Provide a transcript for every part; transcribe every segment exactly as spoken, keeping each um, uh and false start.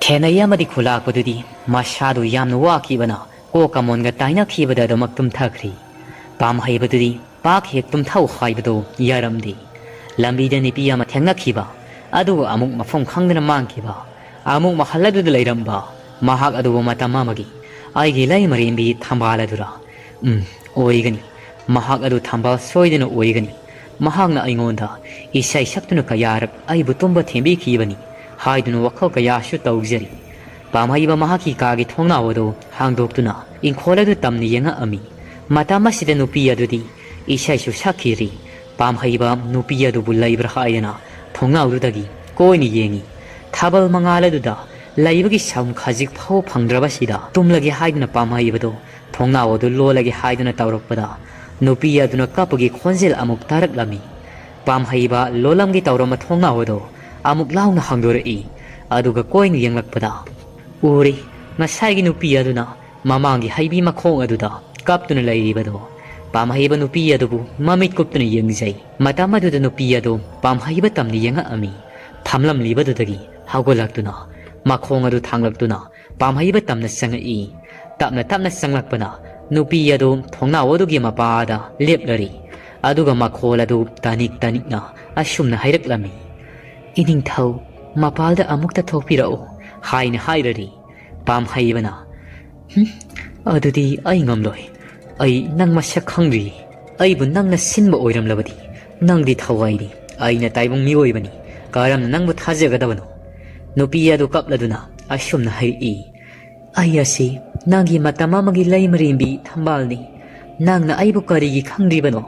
ꯍꯦꯟꯅꯩ ꯑꯃꯗꯤ ꯈꯨꯂꯥꯛꯄꯗꯨꯗꯤ ꯃꯁꯥꯗꯨ ꯌꯥꯝꯅ ꯋꯥꯈꯤꯕꯅ ꯀꯣꯛꯀ ꯃꯣꯟꯒ ꯇꯥꯏꯅꯈꯤꯕꯗ ꯑꯗꯨꯃꯛ ꯇꯨꯝꯊꯈ꯭ꯔꯤ꯫ ꯄꯥꯝꯍꯩꯕꯗꯨꯗꯤ ꯄꯥꯛ ꯍꯦꯛ ꯇꯨꯝꯊꯧ ꯍꯥꯏꯕꯗꯨ ꯌꯥꯔꯝꯗꯦ꯫ ꯂꯝꯕꯤꯗ ꯅꯨꯄꯤ ꯑꯃ ꯊꯦꯡꯅꯈꯤꯕ, ꯑꯗꯨꯒ ꯑꯃꯨꯛ ꯃꯐꯝ ꯈꯪꯗꯅ ꯃꯥꯡꯈꯤꯕ, ꯑꯃꯨꯛ ꯃꯍꯜ ꯑꯗꯨꯗ ꯂꯩꯔꯝꯕ, ꯃꯍꯥꯛ ꯑꯗꯨꯕꯨ ꯃꯇꯝ ꯑꯃꯒꯤ ꯑꯩꯒꯤ ꯂꯩꯃꯔꯦꯝꯕꯤ ꯊꯝꯕꯥꯜ ꯑꯗꯨꯔꯥ? ꯎꯝ, ꯑꯣꯏꯒꯅꯤ꯫ ꯃꯍꯥꯛ ꯑꯗꯨ ꯊꯝꯕꯥꯜ ꯁꯣꯏꯗꯅ ꯑꯣꯏꯒꯅꯤ꯫ ꯃꯍꯥꯛꯅ ꯑꯩꯉꯣꯟꯗ ꯏꯁꯩ ꯁꯛꯇꯨꯅ ꯀꯌꯥꯔꯛ ꯑꯩꯕꯨ ꯇꯨꯝꯕ ꯊꯦꯝꯕꯤꯈꯤꯕꯅꯤ ꯍꯥꯏꯗꯨꯅ ꯋꯥꯈꯜ ꯀꯌꯥꯁꯨ ꯇꯧꯖꯔꯤ꯫ ꯄꯥꯝꯍꯩꯕ ꯃꯍꯥꯛꯀꯤ ꯀꯥꯒꯤ ꯊꯣꯡꯅꯥꯎ ꯑꯗꯨ ꯍꯥꯡꯗꯣꯛꯇꯨꯅ ꯏꯪꯈꯣꯜ ꯑꯗꯨ ꯇꯝꯅ ꯌꯦꯡꯉꯛꯑꯝꯃꯤ꯫ ꯃꯇꯝ ꯑꯁꯤꯗ ꯅꯨꯄꯤ ꯑꯗꯨꯗꯤ ꯏꯁꯩꯁꯨ ꯁꯛꯈꯤꯗ꯭ꯔꯤ꯫ ꯄꯥꯝꯍꯩꯕ ꯅꯨꯄꯤ ꯑꯗꯨꯕꯨ ꯂꯩꯕ꯭ꯔꯥ ꯍꯥꯏꯗꯅ ꯊꯣꯡꯅꯥꯎꯗꯨꯗꯒꯤ ꯀꯣꯏꯅ ꯌꯦꯡꯉꯤ꯫ ꯊꯥꯕꯜ ꯃꯉꯥꯜ ꯑꯗꯨꯗ ꯂꯩꯕꯒꯤ ꯁꯝ ꯈꯖꯤꯛ ꯐꯥꯎ ꯐꯪꯗ꯭ꯔꯕꯁꯤꯗ ꯇꯨꯝꯂꯒꯦ ꯍꯥꯏꯗꯨꯅ ꯄꯥꯝꯍꯩꯕꯗꯣ ꯊꯣꯡꯅꯥꯎ ꯑꯗꯨ ꯂꯣꯜꯂꯒꯦ ꯍꯥꯏꯗꯨꯅ ꯇꯧꯔꯛꯄꯗ, ꯅꯨꯄꯤ ꯑꯗꯨꯅ ꯀꯞꯄꯒꯤ ꯈꯣꯟꯖꯦꯜ ꯑꯃꯨꯛ ꯇꯥꯔꯛꯂꯝꯃꯤ꯫ ꯄꯥꯝꯍꯩꯕ ꯂꯣꯂꯝꯒꯤ ꯇꯧꯔꯝꯕ ꯊꯣꯡꯅꯥꯎ ꯑꯗꯨ ꯑꯃꯨꯛ ꯂꯥꯎꯅ ꯍꯥꯡꯗꯣꯔꯛꯏ꯫ ꯑꯗꯨꯒ ꯀꯣꯏꯅ ꯌꯦꯡꯂꯛꯄꯗ, ꯎꯔꯤ, ꯉꯁꯥꯏꯒꯤ ꯅꯨꯄꯤ ꯑꯗꯨꯅ ꯃꯃꯥꯡꯒꯤ ꯍꯩꯕꯤ ꯃꯈꯣꯡ ꯑꯗꯨꯗ ꯀꯞꯇꯨꯅ ꯂꯩꯔꯤꯕꯗꯨ꯫ ꯄꯥꯝꯍꯩꯕ ꯅꯨꯄꯤ ꯑꯗꯨꯕꯨ ꯃꯃꯤꯠ ꯀꯨꯞꯇꯨꯅ ꯌꯦꯡꯖꯩ꯫ ꯃꯇꯝ ꯑꯗꯨꯗ ꯅꯨꯄꯤ ꯑꯗꯨ ꯄꯥꯝꯍꯩꯕ ꯇꯝꯅ ꯌꯦꯡꯉꯛꯑꯝꯃꯤ꯫ ꯐꯝꯂꯝꯂꯤꯕꯗꯨꯗꯒꯤ ꯍꯧꯒꯠꯂꯛꯇꯨꯅ, ꯃꯈꯣꯡ ꯑꯗꯨ ꯊꯥꯡꯂꯛꯇꯨꯅ, ꯄꯥꯝꯍꯩꯕ ꯇꯝꯅ ꯆꯪꯉꯛꯏ꯫ ꯇꯞꯅ ꯇꯞꯅ ꯆꯪꯂꯛꯄꯅ ꯅꯨꯄꯤ ꯑꯗꯨ ꯊꯣꯡꯅꯥꯎ ꯑꯗꯨꯒꯤ ꯃꯄꯥꯗ ꯂꯦꯞꯂꯔꯤ꯫ ꯑꯗꯨꯒ ꯃꯈꯣꯜ ꯑꯗꯨ ꯇꯥꯅꯤꯛ ꯇꯥꯅꯤꯛꯅ ꯑꯁꯨꯝꯅ ꯍꯥꯏꯔꯛꯂꯝꯃꯤ, "ꯏꯅꯤꯡꯊꯧ, ꯃꯄꯥꯜꯗ ꯑꯃꯨꯛꯇ ꯊꯣꯛꯄꯤꯔꯛꯎ" ꯍꯥꯏꯅ ꯍꯥꯏꯔꯔꯤ꯫ ꯄꯥꯝꯍꯩꯕꯅ, "ꯍꯨꯝ, ꯑꯗꯨꯗꯤ ꯑꯩ ꯉꯝꯂꯣꯏ꯫ ꯑꯩ ꯅꯪ ꯃꯁꯛ ꯈꯪꯗ꯭ꯔꯤ꯫ ꯑꯩꯕꯨ ꯅꯪꯅ ꯁꯤꯟꯕ ꯑꯣꯏꯔꯝꯂꯕꯗꯤ ꯅꯪꯗꯤ ꯊꯋꯥꯏꯅꯤ, ꯑꯩꯅ ꯇꯥꯏꯕꯪ ꯃꯤꯑꯣꯏꯕꯅꯤ꯫ ꯀꯔꯝꯅ ꯅꯪꯕꯨ ꯊꯥꯖꯒꯗꯕꯅꯣ?" ꯅꯨꯄꯤ ꯑꯗꯨ ꯀꯞꯂꯗꯨꯅ ꯑꯁꯨꯝꯅ ꯍꯥꯏꯔꯛꯏ, "ꯑꯩ ꯑꯁꯤ ꯅꯪꯒꯤ ꯃꯇꯝ ꯑꯃꯒꯤ ꯂꯩꯃꯔꯦꯝꯕꯤ ꯊꯝꯕꯥꯜꯅꯤ꯫ ꯅꯪꯅ ꯑꯩꯕꯨ ꯀꯔꯤꯒꯤ ꯈꯪꯗ꯭ꯔꯤꯕꯅꯣ?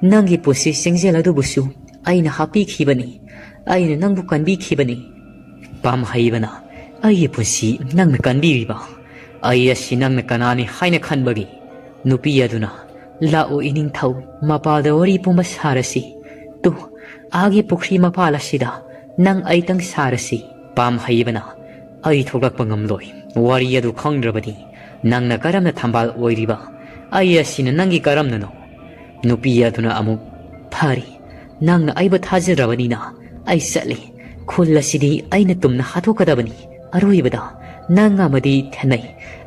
ꯅꯪꯒꯤ ꯄꯨꯟꯁꯤ ꯆꯤꯡꯖꯦꯜ ꯑꯗꯨꯕꯨꯁꯨ ꯑꯩꯅ ꯍꯥꯞꯄꯤꯈꯤꯕꯅꯤ꯫ ꯑꯩꯅ ꯅꯪꯕꯨ ꯀꯟꯕꯤꯈꯤꯕꯅꯤ꯫" ꯄꯥꯝꯍꯩꯕꯅ, "ꯑꯩꯒꯤ ꯄꯨꯟꯁꯤ ꯅꯪꯅ ꯀꯟꯕꯤꯔꯤꯕ? ꯑꯩ ꯑꯁꯤ ꯅꯪꯅ ꯀꯅꯥꯅꯤ ꯍꯥꯏꯅ ꯈꯟꯕꯒꯦ?" ꯅꯨꯄꯤ ꯑꯗꯨꯅ, "ꯂꯥꯛꯑꯣ ꯏꯅꯤꯡꯊꯧ, ꯃꯄꯥꯜꯗ ꯋꯥꯔꯤ ꯄꯨꯝꯕ ꯁꯥꯔꯁꯤ꯫ ꯇꯨ, ꯑꯥꯒꯤ ꯄꯨꯈ꯭ꯔꯤ ꯃꯄꯥꯜ ꯑꯁꯤꯗ ꯅꯪ ꯑꯩꯇꯪ ꯁꯥꯔꯁꯤ꯫" ꯄꯥꯝꯍꯩꯕꯅ, "ꯑꯩ ꯊꯣꯛꯂꯛꯄ ꯉꯝꯂꯣꯏ꯫ ꯋꯥꯔꯤ ꯑꯗꯨ ꯈꯪꯗ꯭ꯔꯕꯗꯤ ꯅꯪꯅ ꯀꯔꯝꯅ ꯊꯝꯕꯥꯜ ꯑꯣꯏꯔꯤꯕ? ꯑꯩ ꯑꯁꯤꯅ ꯅꯪꯒꯤ ꯀꯔꯝꯅꯅꯣ?" ꯅꯨꯄꯤ ꯑꯗꯨꯅ ꯑꯃꯨꯛ, "ꯐꯔꯦ, ꯅꯪꯅ ꯑꯩꯕꯨ ꯊꯥꯖꯗ꯭ꯔꯕꯅꯤꯅ ꯑꯩ ꯆꯠꯂꯤ꯫ ꯈꯨꯜ ꯑꯁꯤꯗꯤ ꯑꯩꯅ ꯇꯨꯝꯅ ꯍꯥꯠꯇꯣꯛꯀꯗꯕꯅꯤ꯫ ꯑꯔꯣꯏꯕꯗ ꯅꯪ ꯑꯃꯗꯤ ꯊꯦꯡꯅꯩ꯫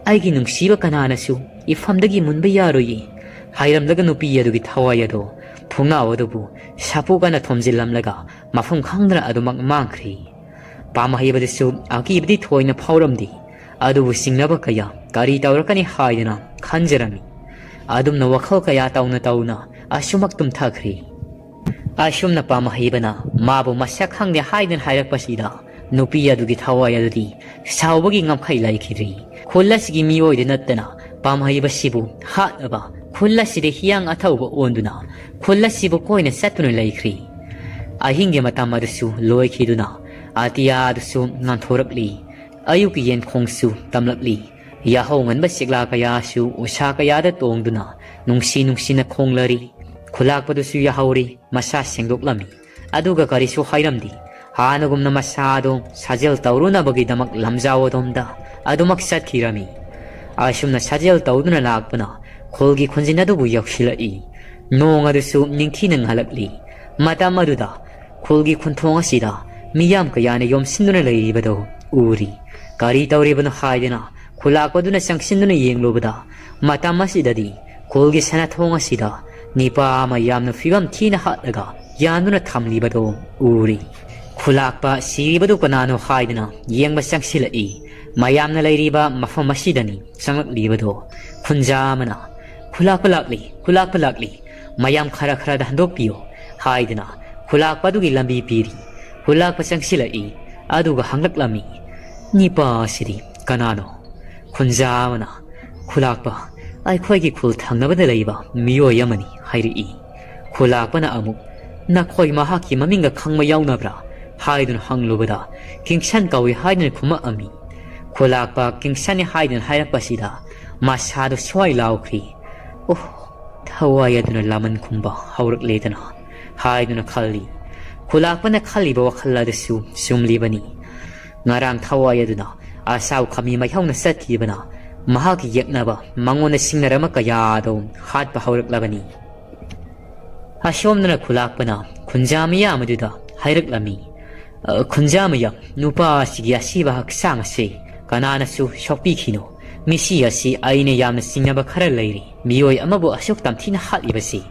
ꯑꯩꯒꯤ ꯅꯨꯡꯁꯤꯕ ꯀꯅꯥꯅꯁꯨ ꯏꯐꯝꯗꯒꯤ ꯃꯨꯟꯕ ꯌꯥꯔꯣꯏꯌꯦ ꯍꯥꯏꯔꯝꯂꯒ ꯅꯨꯄꯤ ꯑꯗꯨꯒꯤ ꯊꯋꯥꯏ ꯑꯗꯣ ꯊꯣꯡꯅꯥꯎ ꯑꯗꯨꯕꯨ ꯁꯥꯄꯣꯛ ꯑꯅ ꯊꯣꯝꯖꯤꯜꯂꯝꯂꯒ ꯃꯐꯝ ꯈꯪꯗꯅ ꯑꯗꯨꯃꯛ ꯃꯥꯡꯈ꯭ꯔꯦ꯫ ꯄꯥꯝꯍꯩꯕꯗꯁꯨ ꯑꯀꯤꯕꯗꯤ ꯊꯣꯏꯅ ꯐꯥꯎꯔꯝꯗꯦ꯫ ꯑꯗꯨꯕꯨ ꯆꯤꯡꯅꯕ ꯀꯌꯥ ꯀꯔꯤ ꯇꯧꯔꯛꯀꯅꯤ ꯍꯥꯏꯗꯅ ꯈꯟꯖꯔꯝꯃꯤ꯫ ꯑꯗꯨꯝꯅ ꯋꯥꯈꯜ ꯀꯌꯥ ꯇꯧꯅ ꯇꯧꯅ ꯑꯁꯨꯃꯛ ꯇꯨꯝꯊꯈ꯭ꯔꯦ꯫ ꯑꯁꯨꯝꯅ ꯄꯥꯝꯍꯩꯕꯅ ꯃꯥꯕꯨ ꯃꯁꯛ ꯈꯪꯗꯦ ꯍꯥꯏꯗꯨꯅ ꯍꯥꯏꯔꯛꯄꯁꯤꯗ ꯅꯨꯄꯤ ꯑꯗꯨꯒꯤ ꯊꯋꯥꯏ ꯑꯗꯨꯗꯤ ꯁꯥꯎꯕꯒꯤ ꯉꯝꯈꯩ ꯂꯩꯈꯤꯗ꯭ꯔꯤ꯫ ꯈꯨꯜ ꯑꯁꯤꯒꯤ ꯃꯤꯑꯣꯏꯗ ꯅꯠꯇꯅ ꯄꯥꯝꯍꯩꯕꯁꯤꯕꯨ ꯍꯥꯠꯅꯕ ꯈꯨꯜ ꯑꯁꯤꯗ ꯍꯤꯌꯥꯡ ꯑꯊꯧꯕ ꯑꯣꯟꯗꯨꯅ ꯈꯨꯜ ꯑꯁꯤꯕꯨ ꯀꯣꯏꯅ ꯆꯠꯇꯨꯅ ꯂꯩꯈ꯭ꯔꯤ꯫ ꯑꯍꯤꯡꯒꯤ ꯃꯇꯝ ꯑꯗꯨꯁꯨ ꯂꯣꯏꯈꯤꯗꯨꯅ ꯑꯇꯤꯌꯥ ꯑꯗꯨꯁꯨ ꯉꯥꯟꯊꯣꯔꯛꯂꯤ꯫ ꯑꯌꯨꯛꯀꯤ ꯌꯦꯟꯈꯣꯡꯁꯨ ꯇꯝꯂꯛꯂꯤ꯫ ꯌꯥꯍꯧ ꯉꯟꯕ ꯁꯤꯛꯂꯥ ꯀꯌꯥꯁꯨ ꯎꯁꯥ ꯀꯌꯥꯗ ꯇꯣꯡꯗꯨꯅ ꯅꯨꯡꯁꯤ ꯅꯨꯡꯁꯤꯅ ꯈꯣꯡꯂꯔꯤ꯫ ꯈꯨꯂꯥꯛꯄꯗꯨꯁꯨ ꯌꯥꯍꯧꯔꯤ꯫ ꯃꯁꯥ ꯁꯦꯡꯗꯣꯛꯂꯝꯃꯤ꯫ ꯑꯗꯨꯒ ꯀꯔꯤꯁꯨ ꯍꯥꯏꯔꯝꯗꯦ꯫ ꯍꯥꯟꯅꯒꯨꯝꯅ ꯃꯁꯥꯗꯣ ꯁꯥꯖꯦꯜ ꯇꯧꯔꯨꯅꯕꯒꯤꯗꯃꯛ ꯂꯝꯖꯥꯎ ꯑꯗꯣꯝꯗ ꯑꯗꯨꯃꯛ ꯆꯠꯈꯤꯔꯝꯃꯤ꯫ ꯑꯁꯨꯝꯅ ꯁꯥꯖꯦꯜ ꯇꯧꯗꯨꯅ ꯂꯥꯛꯄꯅ ꯈꯨꯜꯒꯤ ꯈꯨꯟꯖꯤꯟ ꯑꯗꯨꯕꯨ ꯌꯧꯁꯤꯜꯂꯛꯏ꯫ ꯅꯣꯡ ꯑꯗꯨꯁꯨ ꯅꯤꯡꯊꯤꯅ ꯉꯜꯂꯛꯂꯤ꯫ ꯃꯇꯝ ꯑꯗꯨꯗ ꯈꯨꯜꯒꯤ ꯈꯨꯟꯊꯣꯡ ꯑꯁꯤꯗ ꯃꯤꯌꯥꯝ ꯀꯌꯥꯅ ꯌꯣꯝꯁꯤꯟꯗꯨꯅ ꯂꯩꯔꯤꯕꯗꯨ ꯎꯔꯤ꯫ ꯀꯔꯤ ꯇꯧꯔꯤꯕꯅꯣ ꯍꯥꯏꯗꯨꯅ ꯈꯨꯂꯥꯛꯄꯗꯨꯅ ꯆꯪꯁꯤꯟꯗꯨꯅ ꯌꯦꯡꯂꯨꯕꯗ ꯃꯇꯝ ꯑꯁꯤꯗꯗꯤ ꯈꯨꯜꯒꯤ ꯁꯅꯥꯊꯣꯡ ꯑꯁꯤꯗ ꯅꯤꯄꯥ ꯑꯃ ꯌꯥꯝꯅ ꯐꯤꯕꯝ ꯊꯤꯅ ꯍꯥꯠꯂꯒ ꯌꯥꯟꯗꯨꯅ ꯊꯝꯂꯤꯕꯗꯨ ꯎꯔꯤ꯫ ꯈꯨꯂꯥꯛꯄ ꯁꯤꯔꯤꯕꯗꯨ ꯀꯅꯥꯅꯣ ꯍꯥꯏꯗꯨꯅ ꯌꯦꯡꯕ ꯆꯪꯁꯤꯜꯂꯛꯏ꯫ ꯃꯌꯥꯝꯅ ꯂꯩꯔꯤꯕ ꯃꯐꯝ ꯑꯁꯤꯗꯅꯤ ꯆꯪꯂꯛꯂꯤꯕꯗꯨ꯫ ꯈꯨꯟꯖꯥ ꯑꯃꯅ, "ꯈꯨꯂꯥꯛꯄ ꯂꯥꯛꯂꯤ, ꯈꯨꯂꯥꯛꯄ ꯂꯥꯛꯂꯤ, ꯃꯌꯥꯝ ꯈꯔ ꯈꯔꯗ ꯍꯟꯗꯣꯛꯄꯤꯌꯨ" ꯍꯥꯏꯗꯨꯅ ꯈꯨꯂꯥꯛꯄ ꯑꯗꯨꯒꯤ ꯂꯝꯕꯤ ꯄꯤꯔꯤ꯫ ꯈꯨꯂꯥꯛꯄ ꯆꯪꯁꯤꯜꯂꯛꯏ꯫ ꯑꯗꯨꯒ ꯍꯪꯂꯛꯂꯝꯃꯤ, "ꯅꯤꯄꯥ ꯑꯁꯤꯗꯤ ꯀꯅꯥꯅꯣ?" ꯈꯨꯟꯖꯥ ꯑꯃꯅ, "ꯈꯨꯂꯥꯛꯄ, ꯑꯩꯈꯣꯏꯒꯤ ꯈꯨꯜ ꯊꯪꯅꯕꯗ ꯂꯩꯕ ꯃꯤꯑꯣꯏ ꯑꯃꯅꯤ" ꯍꯥꯏꯔꯛꯏ꯫ ꯈꯨꯂꯥꯛꯄꯅ ꯑꯃꯨꯛ, "ꯅꯈꯣꯏ ꯃꯍꯥꯛꯀꯤ ꯃꯃꯤꯡꯒ ꯈꯪꯕ ꯌꯥꯎꯅꯕ꯭ꯔꯥ?" ꯍꯥꯏꯗꯨꯅ ꯍꯪꯂꯨꯕꯗ, "ꯀꯤꯡꯁꯟ ꯀꯧꯏ" ꯍꯥꯏꯗꯨꯅ ꯈꯨꯝꯃꯛꯑꯝꯃꯤ꯫ ꯈꯨꯂꯥꯛꯄ ꯀꯤꯡꯁꯟꯅꯤ ꯍꯥꯏꯗꯨꯅ ꯍꯥꯏꯔꯛꯄꯁꯤꯗ ꯃꯁꯥꯗꯨ ꯁ꯭ꯋꯥꯏ ꯂꯥꯎꯈ꯭ꯔꯤ꯫ "ꯑꯣꯍ, ꯊꯋꯥꯏ ꯑꯗꯨꯅ ꯂꯥꯃꯟ ꯈꯨꯝꯕ ꯍꯧꯔꯛꯂꯦꯗꯅ" ꯍꯥꯏꯗꯨꯅ ꯈꯜꯂꯤ꯫ ꯈꯨꯂꯥꯛꯄꯅ ꯈꯜꯂꯤꯕ ꯋꯥꯈꯜ ꯑꯗꯨꯁꯨ ꯆꯨꯝꯂꯤꯕꯅꯤ꯫ ꯉꯔꯥꯡ ꯊꯋꯥꯏ ꯑꯗꯨꯅ ꯑꯁꯥꯎ ꯈꯥꯃꯤ ꯃꯩꯍꯧꯅ ꯆꯠꯈꯤꯕꯅ ꯃꯍꯥꯛꯀꯤ ꯌꯦꯛꯅꯕ ꯃꯉꯣꯟꯗ ꯁꯤꯡꯅꯔꯝꯕ ꯀꯌꯥ ꯑꯗꯨ ꯍꯥꯠꯄ ꯍꯧꯔꯛꯂꯕꯅꯤ꯫ ꯑꯁꯣꯝꯗꯅ ꯈꯨꯂꯥꯛꯄꯅ ꯈꯨꯟꯖꯥ ꯃꯤꯌꯥꯝ ꯑꯗꯨꯗ ꯍꯥꯏꯔꯛꯂꯝꯃꯤ, "ꯑ, ꯈꯨꯟꯖꯥꯃꯌꯨꯝ, ꯅꯨꯄꯥ ꯑꯁꯤꯒꯤ ꯑꯁꯤꯕ ꯍꯛꯆꯥꯡ ꯑꯁꯤ ꯀꯅꯥꯅꯁꯨ ꯁꯣꯛꯄꯤꯈꯤꯅꯨ꯫ ꯃꯤꯁꯤ ꯑꯁꯤ ꯑꯩꯅ ꯌꯥꯝꯅ ꯆꯤꯡꯅꯕ ꯈꯔ ꯂꯩꯔꯤ꯫ ꯃꯤꯑꯣꯏ ꯑꯃꯕꯨ ꯑꯁꯨꯛ ꯇꯝꯊꯤꯅ ꯍꯥꯠꯂꯤꯕꯁꯤ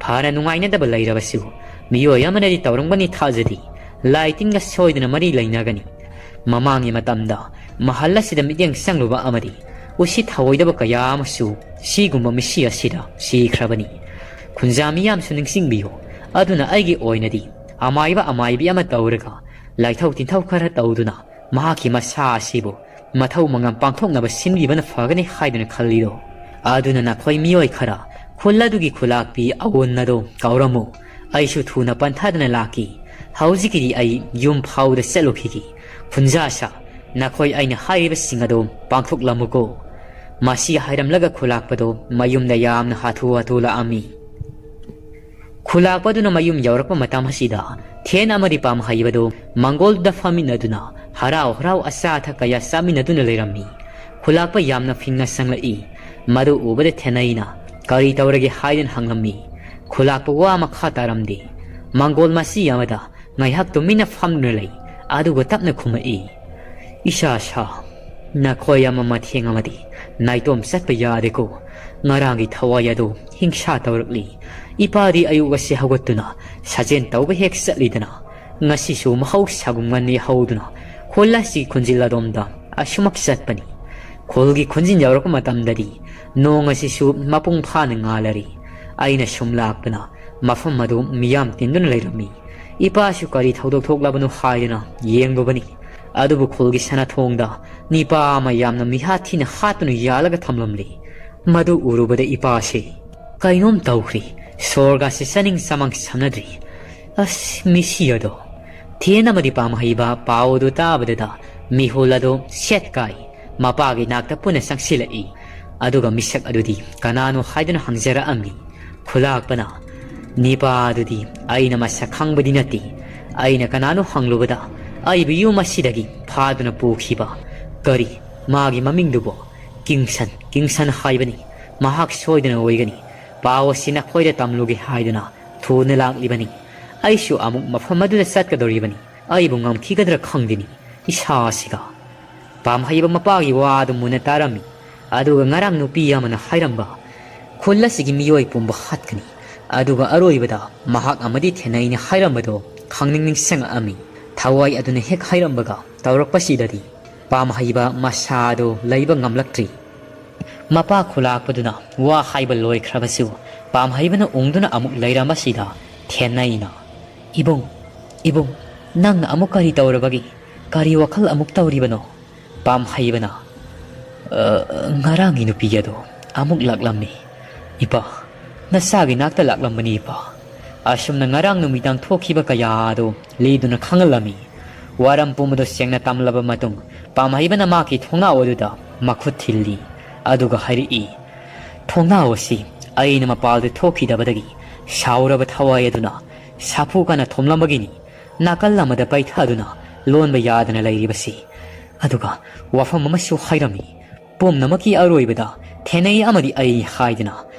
ꯐꯅ ꯅꯨꯡꯉꯥꯏꯅꯗꯕ ꯂꯩꯔꯕꯁꯨ, ꯃꯤꯑꯣꯏ ꯑꯃꯅꯗꯤ ꯇꯧꯔꯝꯒꯅꯤ ꯊꯥꯖꯗꯦ꯫ ꯂꯥꯏ ꯇꯤꯟꯒ ꯁꯣꯏꯗꯅ ꯃꯔꯤ ꯂꯩꯅꯒꯅꯤ꯫ ꯃꯃꯥꯡꯒꯤ ꯃꯇꯝꯗ ꯃꯍꯜ ꯑꯁꯤꯗ ꯃꯤꯠꯌꯦꯡ ꯆꯪꯂꯨꯕ ꯑꯃꯗꯤ ꯎꯁꯤꯠ ꯊꯑꯣꯏꯗꯕ ꯀꯌꯥ ꯑꯃꯁꯨ ꯁꯤꯒꯨꯝꯕ ꯃꯤꯁꯤ ꯑꯁꯤꯗ ꯁꯤꯈ꯭ꯔꯕꯅꯤ꯫ ꯈꯨꯟꯖꯥꯃꯤꯌꯨꯝꯁꯨ ꯅꯤꯡꯁꯤꯡꯕꯤꯌꯨ꯫ ꯑꯗꯨꯅ ꯑꯩꯒꯤ ꯑꯣꯏꯅꯗꯤ ꯑꯃꯥꯏꯕ ꯑꯃꯥꯏꯕꯤ ꯑꯃ ꯇꯧꯔꯒ ꯂꯥꯏꯊꯧ ꯇꯤꯟꯊꯧ ꯈꯔ ꯇꯧꯗꯨꯅ ꯃꯍꯥꯛꯀꯤ ꯃꯁꯥ ꯑꯁꯤꯕꯨ ꯃꯊꯧ ꯃꯉꯝ ꯄꯥꯡꯊꯣꯛꯅꯕ ꯁꯤꯟꯕꯤꯕꯅ ꯐꯒꯅꯤ ꯍꯥꯏꯗꯨꯅ ꯈꯜꯂꯤꯗꯣ꯫ ꯑꯗꯨꯅ ꯅꯈꯣꯏ ꯃꯤꯑꯣꯏ ꯈꯔ ꯈꯨꯜ ꯑꯗꯨꯒꯤ ꯈꯨꯂꯥꯛꯄꯤ ꯑꯋꯨꯟ ꯑꯗꯣ ꯀꯧꯔꯝꯃꯨ꯫ ꯑꯩꯁꯨ ꯊꯨꯅ ꯄꯟꯊꯥꯗꯅ ꯂꯥꯛꯈꯤ꯫ ꯍꯧꯖꯤꯛꯀꯤꯗꯤ ꯑꯩ ꯌꯨꯝ ꯐꯥꯎꯗ ꯆꯠꯂꯨꯈꯤꯒꯦ꯫ ꯈꯨꯟꯖꯥꯁꯥ, ꯅꯈꯣꯏ ꯑꯩꯅ ꯍꯥꯏꯔꯤꯕꯁꯤꯡ ꯑꯗꯣ ꯄꯥꯡꯊꯣꯛꯂꯝꯃꯨꯀꯣ꯫" ꯃꯁꯤ ꯍꯥꯏꯔꯝꯂꯒ ꯈꯨꯂꯥꯛꯄꯗꯣ ꯃꯌꯨꯝꯗ ꯌꯥꯝꯅ ꯍꯥꯊꯨ ꯍꯥꯊꯨ ꯂꯥꯛꯑꯝꯃꯤ꯫ ꯈꯨꯂꯥꯛꯄꯗꯨꯅ ꯃꯌꯨꯝ ꯌꯧꯔꯛꯄ ꯃꯇꯝ ꯑꯁꯤꯗ ꯊꯦꯟ ꯑꯃꯗꯤ ꯄꯥꯝꯍꯩꯕꯗꯨ ꯃꯪꯒꯣꯜꯗ ꯐꯝꯃꯤꯟꯅꯗꯨꯅ ꯍꯔꯥꯎ ꯍꯔꯥꯎ ꯑꯆꯥ ꯑꯊꯛ ꯀꯌꯥ ꯆꯥꯃꯤꯟꯅꯗꯨꯅ ꯂꯩꯔꯝꯃꯤ꯫ ꯈꯨꯂꯥꯛꯄ ꯌꯥꯝꯅ ꯐꯤꯡꯅ ꯁꯪꯂꯛꯏ꯫ ꯃꯗꯨ ꯎꯕꯗ ꯊꯦꯟꯅꯩꯅ "ꯀꯔꯤ ꯇꯧꯔꯒꯦ?" ꯍꯥꯏꯗꯨꯅ ꯍꯪꯂꯝꯃꯤ꯫ ꯈꯨꯂꯥꯛꯄ ꯋꯥ ꯃꯈꯥ ꯇꯥꯔꯝꯗꯦ꯫ ꯃꯪꯒꯣꯜ ꯃꯆꯤ ꯑꯃꯗ ꯉꯥꯏꯍꯥꯛ ꯇꯨꯃꯤꯟꯅ ꯐꯝꯗꯨꯅ ꯂꯩ꯫ ꯑꯗꯨꯒ ꯇꯞꯅ ꯈꯨꯝꯃꯛꯏ, "ꯏꯆꯥꯁꯥ, ꯅꯈꯣꯏ ꯑꯃ ꯃꯊꯦꯡ ꯑꯃꯗꯤ ꯅꯥꯏꯇꯣꯝ ꯆꯠꯄ ꯌꯥꯗꯦꯀꯣ꯫ ꯉꯔꯥꯡꯒꯤ ꯊꯋꯥꯏ ꯑꯗꯨ ꯍꯤꯡꯁꯥ ꯇꯧꯔꯛꯂꯤ꯫ ꯏꯄꯥꯗꯤ ꯑꯌꯨꯛ ꯑꯁꯤ ꯍꯧꯒꯠꯇꯨꯅ ꯁꯥꯖꯦꯜ ꯇꯧꯕ ꯍꯦꯛ ꯆꯠꯂꯤꯗꯅ, ꯉꯁꯤꯁꯨ ꯃꯍꯧꯁꯥꯒꯨꯝ ꯉꯟꯅ ꯌꯥꯍꯧꯗꯨꯅ ꯈꯨꯜ ꯑꯁꯤꯒꯤ ꯈꯨꯟꯖꯤꯜ ꯑꯗꯣꯝꯗ ꯑꯁꯨꯃꯛ ꯆꯠꯄꯅꯤ꯫ ꯈꯨꯜꯒꯤ ꯈꯨꯟꯖꯤꯟ ꯌꯧꯔꯛꯄ ꯃꯇꯝꯗꯗꯤ ꯅꯣꯡ ꯑꯁꯤꯁꯨ ꯃꯄꯨꯡ ꯐꯥꯅ ꯉꯥꯜꯂꯔꯤ꯫ ꯑꯩꯅ ꯁꯨꯝ ꯂꯥꯛꯄꯅ ꯃꯐꯝ ꯑꯗꯨ ꯃꯤꯌꯥꯝ ꯇꯤꯟꯗꯨꯅ ꯂꯩꯔꯝꯃꯤ꯫ ꯏꯄꯥꯁꯨ ꯀꯔꯤ ꯊꯧꯗꯣꯛ ꯊꯣꯛꯂꯕꯅꯣ ꯍꯥꯏꯗꯨꯅ ꯌꯦꯡꯂꯨꯕꯅꯤ꯫ ꯑꯗꯨꯕꯨ ꯈꯨꯜꯒꯤ ꯁꯅꯥꯊꯣꯡꯗ ꯅꯤꯄꯥ ꯑꯃ ꯌꯥꯝꯅ ꯃꯤꯍꯥ ꯊꯤꯅ ꯍꯥꯠꯇꯨꯅ ꯌꯥꯜꯂꯒ ꯊꯝꯂꯝꯂꯤ꯫ ꯃꯗꯨ ꯎꯔꯨꯕꯗ ꯏꯄꯥꯁꯤ ꯀꯩꯅꯣꯝ ꯇꯧꯈ꯭ꯔꯤ꯫ ꯁꯣꯔꯒꯁꯤ ꯆꯥꯅꯤꯡ ꯆꯃꯥꯡ ꯁꯝꯅꯗ꯭ꯔꯤ꯫ ꯑꯁ, ꯃꯤꯁꯤ ꯑꯗꯣ!" ꯊꯦꯟ ꯑꯃꯗꯤ ꯄꯥꯝꯍꯩꯕ ꯄꯥꯎ ꯑꯗꯨ ꯇꯥꯕꯗꯗ ꯃꯤꯍꯨꯜ ꯑꯗꯨ ꯁꯦꯠ ꯀꯥꯏ꯫ ꯃꯄꯥꯒꯤ ꯅꯥꯛꯇ ꯄꯨꯟꯅ ꯆꯪꯁꯤꯜꯂꯛꯏ꯫ ꯑꯗꯨꯒ ꯃꯤꯁꯛ ꯑꯗꯨꯗꯤ ꯀꯅꯥꯅꯣ ꯍꯥꯏꯗꯨꯅ ꯍꯪꯖꯔꯛꯑꯝꯃꯤ꯫ ꯈꯨꯂꯥꯛꯄꯅ, "ꯅꯤꯄꯥ ꯑꯗꯨꯗꯤ ꯑꯩꯅ ꯃꯁꯛ ꯈꯪꯕꯗꯤ ꯅꯠꯇꯦ꯫ ꯑꯩꯅ ꯀꯅꯥꯅꯣ ꯍꯪꯂꯨꯕꯗ ꯑꯩꯕꯨ ꯌꯨꯝ ꯑꯁꯤꯗꯒꯤ ꯐꯥꯗꯨꯅ ꯄꯨꯈꯤꯕ꯫ ꯀꯔꯤ ꯃꯥꯒꯤ ꯃꯃꯤꯡꯗꯨꯕꯣ? ꯀꯤꯡꯁꯟ, ꯀꯤꯡꯁꯟ ꯍꯥꯏꯕꯅꯤ꯫ ꯃꯍꯥꯛ ꯁꯣꯏꯗꯅ ꯑꯣꯏꯒꯅꯤ꯫ ꯄꯥꯎ ꯑꯁꯤ ꯅꯈꯣꯏꯗ ꯇꯝꯂꯨꯒꯦ ꯍꯥꯏꯗꯨꯅ ꯊꯨꯅ ꯂꯥꯛꯂꯤꯕꯅꯤ꯫ ꯑꯩꯁꯨ ꯑꯃꯨꯛ ꯃꯐꯝ ꯑꯗꯨꯗ ꯆꯠꯀꯗꯧꯔꯤꯕꯅꯤ꯫ ꯑꯩꯕꯨ ꯉꯝꯈꯤꯒꯗ꯭ꯔꯥ ꯈꯪꯗꯦꯅꯤ, ꯏꯁꯥꯁꯤꯒ꯫ ꯄꯥꯝꯍꯩꯕ ꯃꯄꯥꯒꯤ ꯋꯥꯗꯨ ꯃꯨꯟꯅ ꯇꯥꯔꯝꯃꯤ꯫ ꯑꯗꯨꯒ ꯉꯔꯥꯡ ꯅꯨꯄꯤ ꯑꯃꯅ ꯍꯥꯏꯔꯝꯕ, "ꯈꯨꯜ ꯑꯁꯤꯒꯤ ꯃꯤꯑꯣꯏ ꯄꯨꯝꯕ ꯍꯥꯠꯀꯅꯤ, ꯑꯗꯨꯒ ꯑꯔꯣꯏꯕꯗ ꯃꯍꯥꯛ ꯑꯃꯗꯤ ꯊꯦꯅꯩꯅ" ꯍꯥꯏꯔꯝꯕꯗꯣ ꯈꯪꯅꯤꯡ ꯅꯤꯡꯁꯤꯡꯉꯛꯑꯝꯃꯤ꯫ ꯊꯋꯥꯏ ꯑꯗꯨꯅ ꯍꯦꯛ ꯍꯥꯏꯔꯝꯕꯒ ꯇꯧꯔꯛꯄꯁꯤꯗꯗꯤ ꯄꯥꯝꯍꯩꯕ ꯃꯁꯥꯗꯣ ꯂꯩꯕ ꯉꯝꯂꯛꯇ꯭ꯔꯤ꯫ ꯃꯄꯥ ꯈꯨꯂꯥꯛꯄꯗꯨꯅ ꯋꯥ ꯍꯥꯏꯕ ꯂꯣꯏꯈ꯭ꯔꯕꯁꯨ, ꯄꯥꯝꯍꯩꯕꯅ ꯎꯪꯗꯨꯅ ꯑꯃꯨꯛ ꯂꯩꯔꯝꯕꯁꯤꯗ ꯊꯦꯅꯩꯅ, "ꯏꯕꯨꯡ, ꯏꯕꯨꯡ, ꯅꯪꯅ ꯑꯃꯨꯛ ꯀꯔꯤ ꯇꯧꯔꯕꯒꯦ? ꯀꯔꯤ ꯋꯥꯈꯜ ꯑꯃꯨꯛ ꯇꯧꯔꯤꯕꯅꯣ?" ꯄꯥꯝꯍꯩꯕꯅ, "ꯑ, ꯉꯔꯥꯡꯒꯤ ꯅꯨꯄꯤ ꯑꯗꯣ ꯑꯃꯨꯛ ꯂꯥꯛꯂꯝꯃꯤ꯫ ꯏꯄꯥ, ꯅꯆꯥꯒꯤ ꯅꯥꯛꯇ ꯂꯥꯛꯂꯝꯕꯅꯤ, ꯏꯄꯥ꯫ ꯑꯁꯨꯝꯅ ꯉꯔꯥꯡ ꯅꯨꯃꯤꯗꯥꯡ ꯊꯣꯛꯈꯤꯕ ꯀꯌꯥ ꯑꯗꯣ ꯂꯤꯗꯨꯅ ꯈꯪꯍꯜꯂꯝꯃꯤ꯫" ꯋꯥꯔꯝ ꯄꯨꯝꯕꯗꯣ ꯁꯦꯡꯅ ꯇꯝꯂꯕ ꯃꯇꯨꯡ, ꯄꯥꯝꯍꯩꯕꯅ ꯃꯍꯥꯛꯀꯤ ꯊꯣꯡꯅꯥꯎ ꯑꯗꯨꯗ ꯃꯈꯨꯠ ꯊꯤꯜꯂꯤ꯫ ꯑꯗꯨꯒ ꯍꯥꯏꯔꯛꯏ, "ꯊꯣꯡꯅꯥꯎ ꯑꯁꯤ ꯑꯩꯅ ꯃꯄꯥꯜꯗ ꯊꯣꯛꯈꯤꯗꯕꯗꯒꯤ ꯁꯥꯎꯔꯕ ꯊꯋꯥꯏ ꯑꯗꯨꯅ ꯁꯥꯐꯨ ꯀꯟꯅ ꯊꯣꯝꯂꯝꯕꯒꯤꯅꯤ꯫ ꯅꯥꯀꯜ ꯑꯃꯗ ꯄꯩꯊꯗꯨꯅ ꯂꯣꯟꯕ ꯌꯥꯗꯅ ꯂꯩꯔꯤꯕꯁꯤ꯫" ꯑꯗꯨꯒ ꯋꯥꯐꯝ ꯑꯃꯁꯨ ꯍꯥꯏꯔꯝꯃꯤ, "ꯄꯨꯝꯅꯃꯛꯀꯤ ꯑꯔꯣꯏꯕꯗ ꯊꯦꯅꯩ ꯑꯃꯗꯤ ꯑꯩ" ꯍꯥꯏꯗꯅ꯫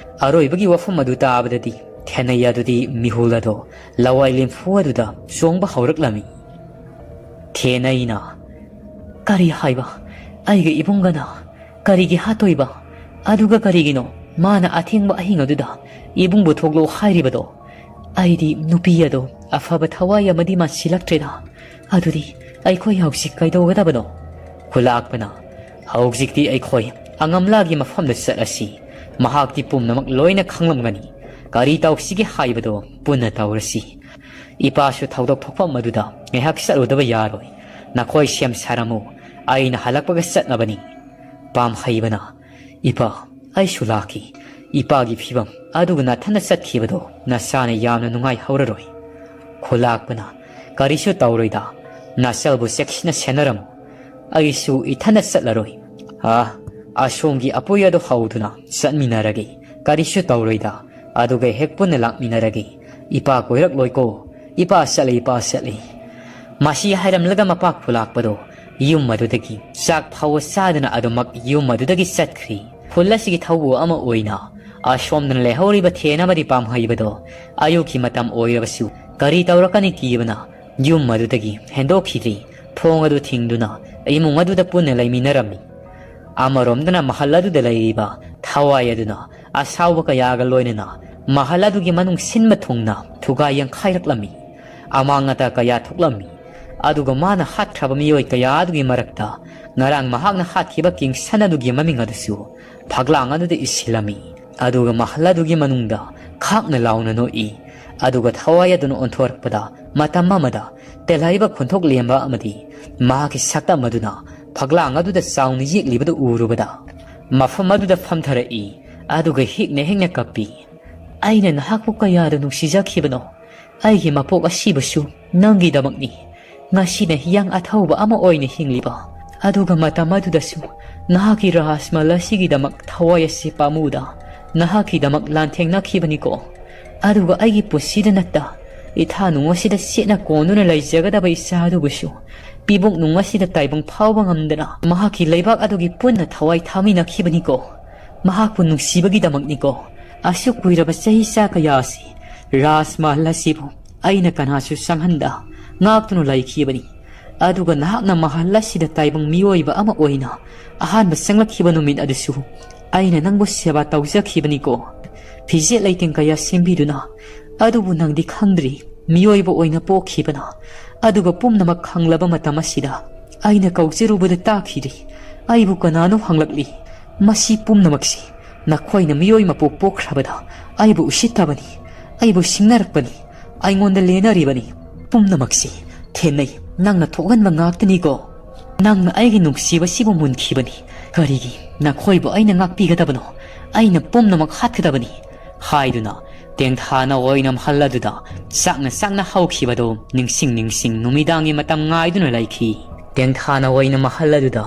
ꯑꯔꯣꯏꯕꯒꯤ ꯋꯥꯐꯝ ꯑꯗꯨ ꯇꯥꯕꯗꯗꯤ ꯊꯦꯅꯩ ꯑꯗꯨꯗꯤ ꯃꯤꯍꯨꯜ ꯑꯗꯣ ꯂꯋꯥꯏ ꯂꯦꯝꯐꯨ ꯑꯗꯨꯗ ꯆꯣꯡꯕ ꯍꯧꯔꯛꯂꯝꯃꯤ꯫ ꯊꯦꯅꯩꯅ, "ꯀꯔꯤ ꯍꯥꯏꯕ? ꯑꯩꯒ ꯏꯕꯨꯡꯒꯅ ꯀꯔꯤꯒꯤ ꯍꯥꯠꯇꯣꯏꯕ? ꯑꯗꯨꯒ ꯀꯔꯤꯒꯤꯅꯣ ꯃꯥꯅ ꯑꯊꯦꯡꯕ ꯑꯍꯤꯡ ꯑꯗꯨꯗ ꯏꯕꯨꯡꯕꯨ ꯊꯣꯛꯂꯛꯑꯣ ꯍꯥꯏꯔꯤꯕꯗꯣ? ꯑꯩꯗꯤ ꯅꯨꯄꯤ ꯑꯗꯣ ꯑꯐꯕ ꯊꯋꯥꯏ ꯑꯃꯗꯤ ꯃꯥꯟꯁꯤꯜꯂꯛꯇ꯭ꯔꯦꯗ꯫ ꯑꯗꯨꯗꯤ ꯑꯩꯈꯣꯏ ꯍꯧꯖꯤꯛ ꯀꯩꯗꯧꯒꯗꯕꯅꯣ?" ꯈꯨꯂꯥꯛꯄꯅ, "ꯍꯧꯖꯤꯛꯇꯤ ꯑꯩꯈꯣꯏ ꯑꯉꯝꯂꯥꯒꯤ ꯃꯐꯝꯗ ꯆꯠꯂꯁꯤ꯫ ꯃꯍꯥꯛꯇꯤ ꯄꯨꯝꯅꯃꯛ ꯂꯣꯏꯅ ꯈꯪꯂꯝꯒꯅꯤ꯫ ꯀꯔꯤ ꯇꯧꯁꯤꯒꯦ ꯍꯥꯏꯕꯗꯣ ꯄꯨꯟꯅ ꯇꯧꯔꯁꯤ꯫ ꯏꯄꯥꯁꯨ ꯊꯧꯗꯣꯛ ꯊꯣꯛꯐꯝ ꯑꯗꯨꯗ ꯉꯥꯏꯍꯥꯛ ꯆꯠꯂꯨꯗꯕ ꯌꯥꯔꯣꯏ꯫ ꯅꯈꯣꯏ ꯁꯦꯝ ꯁꯥꯔꯝꯃꯨ, ꯑꯩꯅ ꯍꯜꯂꯛꯄꯒ ꯆꯠꯅꯕꯅꯤ꯫" ꯄꯥꯝꯍꯩꯕꯅ, "ꯏꯄꯥ, ꯑꯩꯁꯨ ꯂꯥꯛꯈꯤ꯫ ꯏꯄꯥꯒꯤ ꯐꯤꯕꯝ ꯑꯗꯨꯒ ꯅꯥꯊꯟꯅ ꯆꯠꯈꯤꯕꯗꯣ ꯅꯆꯥꯅ ꯌꯥꯝꯅ ꯅꯨꯡꯉꯥꯏꯍꯧꯔꯔꯣꯏ꯫" ꯈꯨꯂꯥꯛꯄꯅ, "ꯀꯔꯤꯁꯨ ꯇꯧꯔꯣꯏꯗ, ꯅꯆꯜꯕꯨ ꯆꯦꯛꯁꯤꯟꯅ ꯁꯦꯟꯅꯔꯝꯃꯨ꯫ ꯑꯩꯁꯨ ꯏꯊꯟꯅ ꯆꯠꯂꯔꯣꯏ꯫ ꯑꯥ, ꯑꯁꯣꯝꯒꯤ ꯑꯄꯣꯏ ꯑꯗꯨ ꯍꯧꯗꯨꯅ ꯆꯠꯃꯤꯟꯅꯔꯒꯦ꯫ ꯀꯔꯤꯁꯨ ꯇꯧꯔꯣꯏꯗ, ꯑꯗꯨꯒ ꯍꯦꯛ ꯄꯨꯟꯅ ꯂꯥꯛꯃꯤꯟꯅꯔꯒꯦ꯫ ꯏꯄꯥ ꯀꯣꯏꯔꯛꯂꯣꯏꯀꯣ꯫ ꯏꯄꯥ ꯆꯠꯂꯦ, ꯏꯄꯥ ꯆꯠꯂꯦ꯫" ꯃꯁꯤ ꯍꯥꯏꯔꯝꯂꯒ ꯃꯄꯥ ꯈꯨꯂꯥꯛꯄꯗꯣ ꯌꯨꯝ ꯑꯗꯨꯗꯒꯤ ꯆꯥꯛ ꯐꯥꯎꯕ ꯆꯥꯗꯅ ꯑꯗꯨꯃꯛ ꯌꯨꯝ ꯑꯗꯨꯗꯒꯤ ꯆꯠꯈ꯭ꯔꯤ꯫ ꯈꯨꯜ ꯑꯁꯤꯒꯤ ꯊꯧꯕꯨ ꯑꯃ ꯑꯣꯏꯅ ꯑꯁꯣꯝꯗꯅ ꯂꯩꯍꯧꯔꯤꯕ ꯊꯦꯟ ꯑꯃꯗꯤ ꯄꯥꯝꯍꯩꯕꯗꯣ ꯑꯌꯨꯛꯀꯤ ꯃꯇꯝ ꯑꯣꯏꯔꯕꯁꯨ ꯀꯔꯤ ꯇꯧꯔꯛꯀꯅꯤ ꯀꯤꯕꯅ ꯌꯨꯝ ꯑꯗꯨꯗꯒꯤ ꯍꯦꯟꯗꯣꯛꯈꯤꯗ꯭ꯔꯤ꯫ ꯊꯣꯡ ꯑꯗꯨ ꯊꯤꯡꯗꯨꯅ ꯏꯃꯨꯡ ꯑꯗꯨꯗ ꯄꯨꯟꯅ ꯂꯩꯃꯤꯟꯅꯔꯝꯃꯤ꯫ ꯑꯃꯔꯣꯝꯗꯅ ꯃꯍꯜ ꯑꯗꯨꯗ ꯂꯩꯔꯤꯕ ꯊꯋꯥꯏ ꯑꯗꯨꯅ ꯑꯁꯥꯎꯕ ꯀꯌꯥꯒ ꯂꯣꯏꯅꯅ ꯃꯍꯜ ꯑꯗꯨꯒꯤ ꯃꯅꯨꯡ ꯁꯤꯟꯕ ꯊꯨꯡꯅ ꯊꯨꯒꯥꯏ ꯌꯥꯡꯈꯥꯏꯔꯛꯂꯝꯃꯤ꯫ ꯑꯃꯥꯡ ꯑꯇꯥ ꯀꯌꯥ ꯊꯣꯛꯂꯝꯃꯤ꯫ ꯑꯗꯨꯒ ꯃꯥꯅ ꯍꯥꯠꯈ꯭ꯔꯕ ꯃꯤꯑꯣꯏ ꯀꯌꯥ ꯑꯗꯨꯒꯤ ꯃꯔꯛꯇ ꯉꯔꯥꯡ ꯃꯍꯥꯛꯅ ꯍꯥꯠꯈꯤꯕ ꯀꯤꯡꯁꯟ ꯑꯗꯨꯒꯤ ꯃꯃꯤꯡ ꯑꯗꯨꯁꯨ ꯐꯛꯂꯥꯡ ꯑꯗꯨꯗ ꯏꯁꯤꯜꯂꯝꯃꯤ꯫ ꯑꯗꯨꯒ ꯃꯍꯜ ꯑꯗꯨꯒꯤ ꯃꯅꯨꯡꯗ ꯈꯥꯛꯅ ꯂꯥꯎꯅ ꯅꯣꯛꯏ꯫ ꯑꯗꯨꯒ ꯊꯋꯥꯏ ꯑꯗꯨꯅ ꯑꯣꯟꯊꯣꯔꯛꯄꯗ ꯃꯇꯝ ꯑꯃꯗ ꯇꯦꯜꯍꯩꯕ ꯈꯣꯟꯊꯣꯛ ꯂꯦꯝꯕ ꯑꯃꯗꯤ ꯃꯍꯥꯛꯀꯤ ꯁꯛꯇꯝ ꯑꯗꯨꯅ ꯐꯛꯂꯥꯡ ꯑꯗꯨꯗ ꯆꯥꯎꯅ ꯌꯦꯛꯂꯤꯕꯗꯨ ꯎꯔꯨꯕꯗ ꯃꯐꯝ ꯑꯗꯨꯗ ꯐꯝꯊꯔꯛꯏ꯫ ꯑꯗꯨꯒ ꯍꯤꯛꯅ ꯍꯤꯛꯅ ꯀꯞꯄꯤ꯫ "ꯑꯩꯅ ꯅꯍꯥꯛꯄꯨ ꯀꯌꯥꯗ ꯅꯨꯡꯁꯤꯖꯈꯤꯕꯅꯣ꯫ ꯑꯩꯒꯤ ꯃꯄꯣꯛ ꯑꯁꯤꯕꯨꯁꯨ ꯅꯪꯒꯤꯗꯃꯛꯅꯤ꯫ ꯉꯁꯤꯅ ꯍꯤꯌꯥꯡ ꯑꯊꯧꯕ ꯑꯃ ꯑꯣꯏꯅ ꯍꯤꯡꯂꯤꯕ꯫ ꯑꯗꯨꯒ ꯃꯇꯝ ꯑꯗꯨꯗꯁꯨ ꯅꯍꯥꯛꯀꯤ ꯔꯥꯖꯃꯍꯜ ꯑꯁꯤꯒꯤꯗꯃꯛ ꯊꯋꯥꯏ ꯑꯁꯤ ꯄꯥꯝꯃꯨꯗ ꯅꯍꯥꯛꯀꯤꯗꯃꯛ ꯂꯥꯟꯊꯦꯡꯅꯈꯤꯕꯅꯤꯀꯣ꯫ ꯑꯗꯨꯒ ꯑꯩꯒꯤ ꯄꯨꯟꯁꯤꯗ ꯅꯠꯇ ꯏꯊꯥ ꯅꯨꯡ ꯑꯁꯤꯗ ꯆꯦꯠꯅ ꯀꯣꯟꯗꯨꯅ ꯂꯩꯖꯒꯗꯕ ꯏꯆꯥ ꯑꯗꯨꯕꯨꯁꯨ ꯄꯤꯕꯨꯛ ꯅꯨꯡ ꯑꯁꯤꯗ ꯇꯥꯏꯕꯪ ꯐꯥꯎꯕ ꯉꯝꯗꯅ ꯃꯍꯥꯛꯀꯤ ꯂꯩꯕꯥꯛ ꯑꯗꯨꯒꯤ ꯄꯨꯟꯅ ꯊꯋꯥꯏ ꯊꯥꯃꯤꯟꯅꯈꯤꯕꯅꯤꯀꯣ꯫ ꯃꯍꯥꯛꯄꯨ ꯅꯨꯡꯁꯤꯕꯒꯤꯗꯃꯛꯅꯤꯀꯣ꯫ ꯑꯁꯨꯛ ꯀꯨꯏꯔꯕ ꯆꯍꯤ ꯆꯥ ꯀꯌꯥ ꯑꯁꯤ ꯔꯥꯖꯃꯍꯜ ꯑꯁꯤꯕꯨ ꯑꯩꯅ ꯀꯅꯥꯁꯨ ꯆꯪꯍꯟꯗ ꯉꯥꯛꯇꯨꯅ ꯂꯩꯈꯤꯕꯅꯤ꯫ ꯑꯗꯨꯒ ꯅꯍꯥꯛꯅ ꯃꯍꯜ ꯑꯁꯤꯗ ꯇꯥꯏꯕꯪ ꯃꯤꯑꯣꯏꯕ ꯑꯃ ꯑꯣꯏꯅ ꯑꯍꯥꯟꯕ ꯆꯪꯂꯛꯈꯤꯕ ꯅꯨꯃꯤꯠ ꯑꯗꯨꯁꯨ ꯑꯩꯅ ꯅꯪꯕꯨ ꯁꯦꯕꯥ ꯇꯧꯖꯈꯤꯕꯅꯤꯀꯣ꯫ ꯐꯤꯖꯦꯠ ꯂꯩꯇꯦꯡ ꯀꯌꯥ ꯁꯦꯝꯕꯤꯗꯨꯅ꯫ ꯑꯗꯨꯕꯨ ꯅꯪꯗꯤ ꯈꯪꯗ꯭ꯔꯤ, ꯃꯤꯑꯣꯏꯕ ꯑꯣꯏꯅ ꯄꯣꯛꯈꯤꯕꯅ꯫ ꯑꯗꯨꯒ ꯄꯨꯝꯅꯃꯛ ꯈꯪꯂꯕ ꯃꯇꯝ ꯑꯁꯤꯗ ꯑꯩꯅ ꯀꯧꯖꯔꯨꯕꯗ ꯇꯥꯈꯤꯗ꯭ꯔꯤ꯫ ꯑꯩꯕꯨ ꯀꯅꯥꯅꯣ ꯍꯪꯂꯛꯂꯤ꯫ ꯃꯁꯤ ꯄꯨꯝꯅꯃꯛꯁꯤ ꯅꯈꯣꯏꯅ ꯃꯤꯑꯣꯏ ꯃꯄꯣꯛ ꯄꯣꯛꯈ꯭ꯔꯕꯗ ꯑꯩꯕꯨ ꯎꯁꯤꯠꯇꯕꯅꯤ, ꯑꯩꯕꯨ ꯁꯤꯡꯅꯔꯛꯄꯅꯤ, ꯑꯩꯉꯣꯟꯗ ꯂꯦꯟꯅꯔꯤꯕꯅꯤ꯫ ꯄꯨꯝꯅꯃꯛꯁꯤ ꯊꯦꯟꯅꯩ, ꯅꯪꯅ ꯊꯣꯛꯍꯟꯕ ꯉꯥꯛꯇꯅꯤꯀꯣ꯫ ꯅꯪꯅ ꯑꯩꯒꯤ ꯅꯨꯡꯁꯤꯕꯁꯤꯕꯨ ꯃꯨꯟꯈꯤꯕꯅꯤ꯫ ꯀꯔꯤꯒꯤ ꯅꯈꯣꯏꯕꯨ ꯑꯩꯅ ꯉꯥꯛꯄꯤꯒꯗꯕꯅꯣ? ꯑꯩꯅ ꯄꯨꯝꯅꯃꯛ ꯍꯥꯠꯀꯗꯕꯅꯤ" ꯍꯥꯏꯗꯨꯅ ꯇꯦꯡꯊꯥꯅ ꯑꯣꯏꯅ ꯃꯍꯜ ꯑꯗꯨꯗ ꯆꯥꯛꯅ ꯆꯥꯛꯅ ꯍꯧꯈꯤꯕꯗꯨ ꯅꯤꯡꯁꯤꯡ ꯅꯤꯡꯁꯤꯡ ꯅꯨꯃꯤꯗꯥꯡꯒꯤ ꯃꯇꯝ ꯉꯥꯏꯗꯨꯅ ꯂꯩꯈꯤ꯫ ꯇꯦꯡꯊꯥꯅ ꯑꯣꯏꯅ ꯃꯍꯜ ꯑꯗꯨꯗ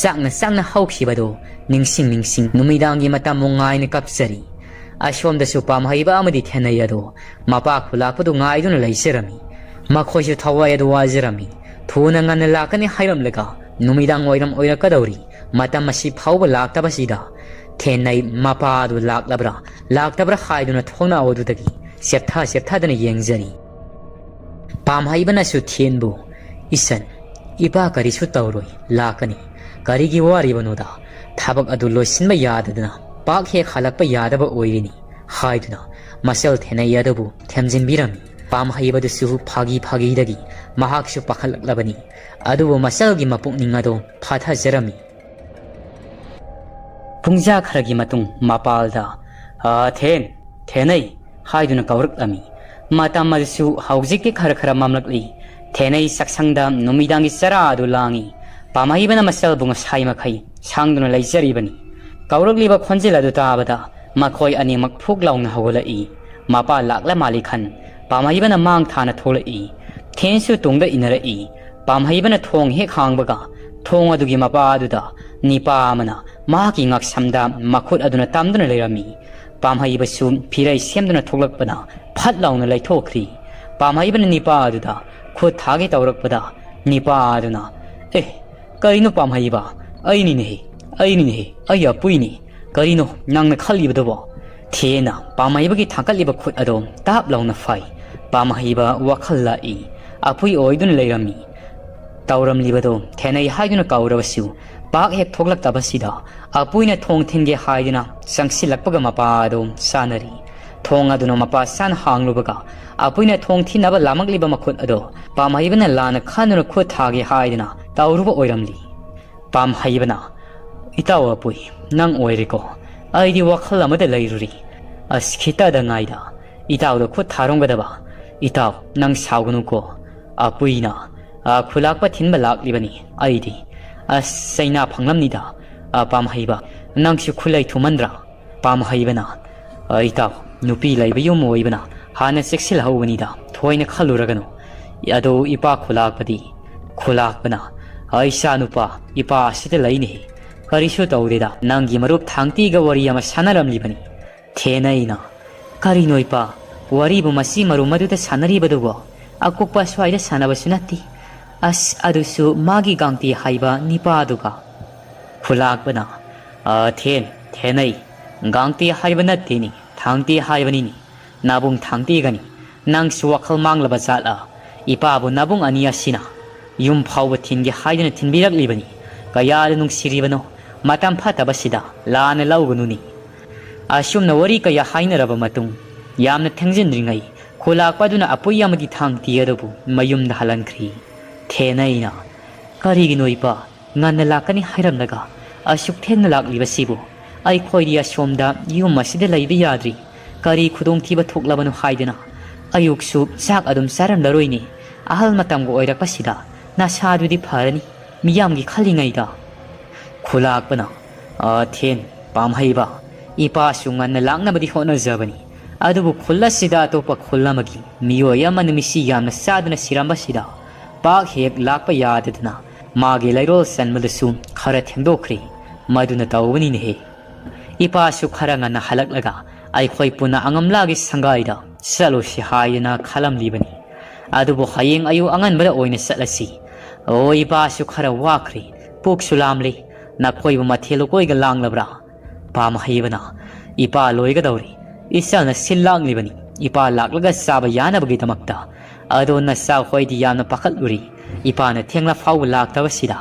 ꯆꯥꯛꯅ ꯆꯥꯛꯅ ꯍꯧꯈꯤꯕꯗꯨ ꯅꯤꯡꯁꯤꯡ ꯅꯤꯡꯁꯤꯡ ꯅꯨꯃꯤꯗꯥꯡꯒꯤ ꯃꯇꯝꯕꯨ ꯉꯥꯏꯅ ꯀꯞꯆꯔꯤ꯫ ꯑꯁꯣꯝꯗꯁꯨ ꯄꯥꯝꯍꯩꯕ ꯑꯃꯗꯤ ꯊꯦꯟꯅꯩ ꯑꯗꯨ ꯃꯄꯥ ꯈꯨꯂꯥꯛꯄꯗꯨ ꯉꯥꯏꯗꯨꯅ ꯂꯩꯖꯔꯝꯃꯤ꯫ ꯃꯈꯣꯏꯁꯨ ꯊꯋꯥꯏ ꯑꯗꯨ ꯋꯥꯖꯔꯝꯃꯤ꯫ ꯊꯨꯅ ꯉꯟꯅ ꯂꯥꯛꯀꯅꯤ ꯍꯥꯏꯔꯝꯂꯒ ꯅꯨꯃꯤꯗꯥꯡ ꯋꯥꯏꯔꯝ ꯑꯣꯏꯔꯛꯀꯗꯧꯔꯤ꯫ ꯃꯇꯝ ꯑꯁꯤ ꯐꯥꯎꯕ ꯂꯥꯛꯇꯕꯁꯤꯗ ꯊꯦꯟꯅꯩ ꯃꯄꯥ ꯑꯗꯨ ꯂꯥꯛꯂꯕ꯭ꯔꯥ ꯂꯥꯛꯇꯕ꯭ꯔꯥ ꯍꯥꯏꯗꯨꯅ ꯊꯣꯡꯅꯥꯎ ꯑꯗꯨꯗꯒꯤ ꯆꯦꯞꯊ ꯆꯦꯞꯊꯗꯨꯅ ꯌꯦꯡꯖꯔꯤ꯫ ꯄꯥꯝꯍꯩꯕꯅꯁꯨ ꯊꯦꯟꯕꯨ, "ꯏꯆꯟ, ꯏꯄꯥ ꯀꯔꯤꯁꯨ ꯇꯧꯔꯣꯏ, ꯂꯥꯛꯀꯅꯤ꯫ ꯀꯔꯤꯒꯤ ꯋꯥꯔꯤꯕꯅꯣꯗ? ꯊꯕꯛ ꯑꯗꯨ ꯂꯣꯏꯁꯤꯟꯕ ꯌꯥꯗꯗꯅ ꯄꯥꯛ ꯍꯦꯛ ꯍꯜꯂꯛꯄ ꯌꯥꯗꯕ ꯑꯣꯏꯔꯤꯅꯤ" ꯍꯥꯏꯗꯨꯅ ꯃꯆꯜ ꯊꯦꯅꯩ ꯑꯗꯨꯕꯨ ꯊꯦꯝꯖꯤꯟꯕꯤꯔꯝꯃꯤ꯫ ꯄꯥꯝꯍꯩꯕꯗꯨꯁꯨ ꯐꯥꯒꯤ ꯐꯥꯒꯤꯗꯒꯤ ꯃꯍꯥꯛꯁꯨ ꯄꯥꯈꯠꯂꯛꯂꯕꯅꯤ꯫ ꯑꯗꯨꯕꯨ ꯃꯆꯜꯒꯤ ꯃꯄꯨꯛꯅꯤꯡ ꯑꯗꯨ ꯐꯥꯊꯖꯔꯝꯃꯤ꯫ ꯄꯨꯡꯖꯥ ꯈꯔꯒꯤ ꯃꯇꯨꯡ ꯃꯄꯥꯜꯗ, "ꯑ, ꯊꯦꯟ, ꯊꯦꯅꯩ" ꯍꯥꯏꯗꯨꯅ ꯀꯧꯔꯛꯂꯝꯃꯤ꯫ ꯃꯇꯝ ꯑꯗꯨꯁꯨ ꯍꯧꯖꯤꯛꯇꯤ ꯈꯔ ꯈꯔ ꯃꯝꯂꯛꯂꯤ꯫ ꯊꯦꯅꯩ ꯆꯥꯛꯁꯪꯗ ꯅꯨꯃꯤꯗꯥꯡꯒꯤ ꯆꯔꯥ ꯑꯗꯨ ꯂꯥꯡꯏ꯫ ꯄꯥꯝꯍꯩꯕꯅ ꯃꯆꯜꯕꯨ ꯉꯁꯥꯏ ꯃꯈꯩ ꯁꯥꯡꯗꯨꯅ ꯂꯩꯖꯔꯤꯕꯅꯤ꯫ ꯀꯧꯔꯛꯂꯤꯕ ꯈꯣꯟꯖꯦꯜ ꯑꯗꯨ ꯇꯥꯕꯗ ꯃꯈꯣꯏ ꯑꯅꯤꯃꯛ ꯐꯨꯛ ꯂꯥꯎꯅ ꯍꯧꯒꯠꯂꯛꯏ꯫ ꯃꯄꯥ ꯂꯥꯛꯂ ꯃꯥꯜꯂꯤ ꯈꯟ ꯄꯥꯝꯍꯩꯕꯅ ꯃꯥꯡ ꯊꯥꯅ ꯊꯣꯛꯂꯛꯏ꯫ ꯊꯦꯟꯁꯨ ꯇꯨꯡꯗ ꯏꯟꯅꯔꯛꯏ꯫ ꯄꯥꯝꯍꯩꯕꯅ ꯊꯣꯡ ꯍꯦꯛ ꯍꯥꯡꯕꯒ ꯊꯣꯡ ꯑꯗꯨꯒꯤ ꯃꯄꯥ ꯑꯗꯨꯗ ꯅꯤꯄꯥ ꯑꯃꯅ ꯃꯍꯥꯛꯀꯤ ꯉꯛꯁꯝꯗ ꯃꯈꯨꯠ ꯑꯗꯨꯅ ꯇꯝꯗꯨꯅ ꯂꯩꯔꯝꯃꯤ꯫ ꯄꯥꯝꯍꯩꯕꯁꯨ ꯐꯤꯔꯩ ꯁꯦꯝꯗꯨꯅ ꯊꯣꯛꯂꯛꯄꯅ ꯐꯠ ꯂꯥꯎꯅ ꯂꯩꯊꯣꯛꯈ꯭ꯔꯤ꯫ ꯄꯥꯝꯍꯩꯕꯅ ꯅꯤꯄꯥ ꯑꯗꯨꯗ ꯈꯨꯠ ꯊꯥꯒꯦ ꯇꯧꯔꯛꯄꯗ ꯅꯤꯄꯥ ꯑꯗꯨꯅ, "ꯑꯦ, ꯀꯔꯤꯅꯣ ꯄꯥꯝꯍꯩꯕ? ꯑꯩꯅꯤꯅꯦꯍꯦ, ꯑꯩꯅꯤꯅꯦꯍꯦ, ꯑꯩ ꯑꯄꯨꯏꯅꯤ꯫ ꯀꯔꯤꯅꯣ ꯅꯪꯅ ꯈꯜꯂꯤꯕꯗꯨꯕꯣ?" ꯊꯦꯅ ꯄꯥꯝꯍꯩꯕꯒꯤ ꯊꯥꯡꯒꯠꯂꯤꯕ ꯈꯨꯠ ꯑꯗꯨ ꯇꯥꯞ ꯂꯥꯎꯅ ꯐꯥꯏ꯫ ꯄꯥꯝꯍꯩꯕ ꯋꯥꯈꯜ ꯂꯥꯛꯏ꯫ ꯑꯄꯨꯏ ꯑꯣꯏꯗꯨꯅ ꯂꯩꯔꯝꯃꯤ꯫ ꯇꯧꯔꯝꯂꯤꯕꯗꯨ ꯊꯦꯅꯩ ꯍꯥꯏꯗꯨꯅ ꯀꯧꯔꯕꯁꯨ ꯄꯥꯛ ꯍꯦꯛ ꯊꯣꯛꯂꯛꯇꯕꯁꯤꯗ ꯑꯄꯨꯏꯅ ꯊꯣꯡ ꯊꯤꯟꯒꯦ ꯍꯥꯏꯗꯨꯅ ꯆꯪꯁꯤꯜꯂꯛꯄꯒ ꯃꯄꯥ ꯑꯗꯨ ꯆꯥꯅꯔꯤ꯫ ꯊꯣꯡ ꯑꯗꯨꯅ ꯃꯄꯥ ꯆꯥꯅ ꯍꯥꯡꯂꯨꯕꯒ ꯑꯄꯨꯏꯅ ꯊꯣꯡ ꯊꯤꯟꯅꯕ ꯂꯥꯃꯛꯂꯤꯕ ꯃꯈꯨꯠ ꯑꯗꯨ ꯄꯥꯝꯍꯩꯕꯅ ꯂꯥꯟꯅ ꯈꯟꯗꯨꯅ ꯈꯨꯠ ꯊꯥꯒꯦ ꯍꯥꯏꯗꯨꯅ ꯇꯧꯔꯨꯕ ꯑꯣꯏꯔꯝꯂꯤ꯫ ꯄꯥꯝꯍꯩꯕꯅ, "ꯏꯇꯥꯎ ꯑꯄꯨꯏ, ꯅꯪ ꯑꯣꯏꯔꯦꯀꯣ? ꯑꯩꯗꯤ ꯋꯥꯈꯜ ꯑꯃꯗ ꯂꯩꯔꯨꯔꯤ꯫ ꯑꯁ, ꯈꯤꯇꯗ ꯉꯥꯏꯗ ꯏꯇꯥꯎꯗ ꯈꯨꯠ ꯊꯥꯔꯝꯒꯗꯕ꯫ ꯏꯇꯥꯎ, ꯅꯪ ꯁꯥꯎꯒꯅꯨꯀꯣ꯫ ꯑꯄꯨꯏꯅ, ꯑ, ꯈꯨꯂꯥꯛꯄ ꯊꯤꯟꯕ ꯂꯥꯛꯂꯤꯕꯅꯤ꯫ ꯑꯩꯗꯤ, ꯑꯁ, ꯆꯩꯅꯥ ꯐꯪꯂꯝꯅꯤꯗ꯫ ꯑ, ꯄꯥꯝꯍꯩꯕ, ꯅꯪꯁꯨ ꯈꯨꯂꯩ ꯊꯨꯃꯟꯗ꯭ꯔꯥ?" ꯄꯥꯝꯍꯩꯕꯅ, "ꯑ, ꯏꯇꯥꯎ, ꯅꯨꯄꯤ ꯂꯩꯕ ꯌꯨꯝ ꯑꯣꯏꯕꯅ ꯍꯥꯟꯅ ꯆꯦꯛꯁꯤꯜꯍꯧꯕꯅꯤꯗ, ꯊꯣꯏꯅ ꯈꯜꯂꯨꯔꯒꯅꯨ꯫ ꯑꯗꯣ ꯏꯄꯥ ꯈꯨꯂꯥꯛꯄꯗꯤ?" ꯈꯨꯂꯥꯛꯄꯅ, "ꯑ, ꯏꯆꯥ ꯅꯨꯄꯥ, ꯏꯄꯥ ꯑꯁꯤꯗ ꯂꯩꯅꯦ꯫ ꯀꯔꯤꯁꯨ ꯇꯧꯗꯦꯗ, ꯅꯪꯒꯤ ꯃꯔꯨꯞ ꯊꯥꯡꯇꯤꯒ ꯋꯥꯔꯤ ꯑꯃ ꯁꯥꯟꯅꯔꯝꯂꯤꯕꯅꯤ꯫" ꯊꯦꯅꯩꯅ, "ꯀꯔꯤꯅꯣ ꯏꯄꯥ, ꯋꯥꯔꯤꯕꯨ ꯃꯁꯤ ꯃꯔꯨꯝ ꯑꯗꯨꯗ ꯁꯥꯟꯅꯔꯤꯕꯗꯨꯕꯣ? ꯑꯀꯨꯞꯄ ꯑꯁ꯭ꯋꯥꯏꯗ ꯁꯥꯟꯅꯕꯁꯨ ꯅꯠꯇꯦ꯫ ꯑꯁ, ꯑꯗꯨꯁꯨ ꯃꯥꯒꯤ ꯒꯥꯡꯇꯤ ꯍꯥꯏꯕ ꯅꯤꯄꯥꯗꯨꯒ꯫" ꯈꯨꯂꯥꯛꯄꯅ, "ꯑ, ꯊꯦꯟ, ꯊꯦꯅꯩ, ꯒꯥꯡꯇꯤ ꯍꯥꯏꯕ ꯅꯠꯇꯦꯅꯤ, ꯊꯥꯡꯇꯤ ꯍꯥꯏꯕꯅꯤꯅꯤ꯫ ꯅꯥꯕꯨꯡ ꯊꯥꯡꯇꯤꯒꯅꯤ꯫ ꯅꯪꯁꯨ ꯋꯥꯈꯜ ꯃꯥꯡꯂꯕ ꯖꯥꯠꯂ? "ꯏꯄꯥꯕꯨ ꯅꯕꯨꯡ ꯑꯅꯤ ꯑꯁꯤꯅ ꯌꯨꯝ ꯐꯥꯎꯕ ꯊꯤꯟꯒꯦ ꯍꯥꯏꯗꯨꯅ ꯊꯤꯟꯕꯤꯔꯛꯂꯤꯕꯅꯤ꯫ ꯀꯌꯥꯗ ꯅꯨꯡꯁꯤꯔꯤꯕꯅꯣ, ꯃꯇꯝ ꯐꯠꯇꯕꯁꯤꯗ ꯂꯥꯟꯅ ꯂꯧꯒꯅꯨꯅꯤ꯫" ꯑꯁꯨꯝꯅ ꯋꯥꯔꯤ ꯀꯌꯥ ꯍꯥꯏꯅꯔꯕ ꯃꯇꯨꯡ, ꯌꯥꯝꯅ ꯊꯦꯡꯖꯤꯟꯗ꯭ꯔꯤꯉꯩ ꯈꯨꯂꯥꯛꯄ ꯑꯗꯨꯅ ꯑꯄꯨꯏ ꯑꯃꯒꯤ ꯊꯥꯡ ꯇꯤ ꯑꯗꯨꯕꯨ ꯃꯌꯨꯝꯗ ꯍꯜꯍꯟꯈ꯭ꯔꯤ꯫ ꯊꯦꯅꯩꯅ, "ꯀꯔꯤꯒꯤꯅꯣ ꯏꯄꯥ, ꯉꯟꯅ ꯂꯥꯛꯀꯅꯤ ꯍꯥꯏꯔꯝꯂꯒ ꯑꯁꯨꯛ ꯊꯦꯡꯅ ꯂꯥꯛꯂꯤꯕꯁꯤꯕꯨ? ꯑꯩꯈꯣꯏꯗꯤ ꯑꯁꯣꯝꯗ ꯌꯨꯝ ꯑꯁꯤꯗ ꯂꯩꯕ ꯌꯥꯗ꯭ꯔꯤ꯫ ꯀꯔꯤ ꯈꯨꯗꯣꯡꯊꯤꯕ ꯊꯣꯛꯂꯕꯅꯣ ꯍꯥꯏꯗꯅ ꯑꯌꯨꯛꯁꯨ ꯆꯥꯛ ꯑꯗꯨꯝ ꯆꯥꯔꯝꯂꯔꯣꯏꯅꯦ꯫ ꯑꯍꯜ ꯃꯇꯝꯒ ꯑꯣꯏꯔꯛꯄꯁꯤꯗ ꯅꯁꯥꯗꯨꯗꯤ ꯐꯔꯅꯤ, ꯃꯤꯌꯥꯝꯒꯤ ꯈꯜꯂꯤꯉꯩꯗ꯫" ꯈꯨꯂꯥꯛꯄꯅ, "ꯑꯊꯦꯟ, ꯄꯥꯝꯍꯩꯕ, ꯏꯄꯥꯁꯨ ꯉꯟꯅ ꯂꯥꯛꯅꯕꯗꯤ ꯍꯣꯠꯅꯖꯕꯅꯤ, ꯑꯗꯨꯕꯨ ꯈꯨꯜ ꯑꯁꯤꯗ ꯑꯇꯣꯞꯄ ꯈꯨꯜ ꯑꯃꯒꯤ ꯃꯤꯑꯣꯏ ꯑꯃꯅ ꯃꯤꯁꯤ ꯌꯥꯝꯅ ꯆꯥꯗꯨꯅ ꯁꯤꯔꯝꯕꯁꯤꯗ ꯄꯥꯛ ꯍꯦꯛ ꯂꯥꯛꯄ ꯌꯥꯗꯗꯅ ꯃꯥꯒꯤ ꯂꯩꯔꯣꯜ ꯆꯟꯕꯗꯁꯨ ꯈꯔ ꯊꯦꯡꯗꯣꯛꯈ꯭ꯔꯦ꯫ ꯃꯗꯨꯅ ꯇꯧꯕꯅꯤꯅꯦꯍꯦ꯫ ꯏꯄꯥꯁꯨ ꯈꯔ ꯉꯟꯅ ꯍꯜꯂꯛꯂꯒ ꯑꯩꯈꯣꯏ ꯄꯨꯟꯅ ꯑꯉꯝꯂꯥꯒꯤ ꯁꯪꯒꯥꯏꯗ ꯆꯠꯂꯨꯁꯤ ꯍꯥꯏꯗꯅ ꯈꯜꯂꯝꯂꯤꯕꯅꯤ꯫ ꯑꯗꯨꯕꯨ ꯍꯌꯦꯡ ꯑꯌꯨꯛ ꯑꯉꯟꯕꯗ ꯑꯣꯏꯅ ꯆꯠꯂꯁꯤ꯫ ꯑꯣ, ꯏꯄꯥꯁꯨ ꯈꯔ ꯋꯥꯈ꯭ꯔꯦ, ꯄꯨꯛꯁꯨ ꯂꯥꯝꯂꯦ꯫ ꯅꯈꯣꯏꯕꯨ ꯃꯊꯦꯜ ꯂꯨꯀꯣꯏꯒ ꯂꯥꯡꯂꯕ꯭ꯔꯥ?" ꯄꯥꯝꯍꯩꯕꯅ, "ꯏꯄꯥ ꯂꯣꯏꯒꯗꯧꯔꯤ꯫ ꯏꯆꯜꯅ ꯁꯤꯜ ꯂꯥꯡꯂꯤꯕꯅꯤ, ꯏꯄꯥ ꯂꯥꯛꯂꯒ ꯆꯥꯕ ꯌꯥꯅꯕꯒꯤꯗꯃꯛꯇ꯫ ꯑꯗꯣ ꯅꯆꯥ ꯍꯣꯏꯗꯤ ꯌꯥꯝꯅ ꯄꯥꯈꯠꯂꯨꯔꯤ, ꯏꯄꯥꯅ ꯊꯦꯡꯂ ꯐꯥꯎꯕ ꯂꯥꯛꯇꯕꯁꯤꯗ꯫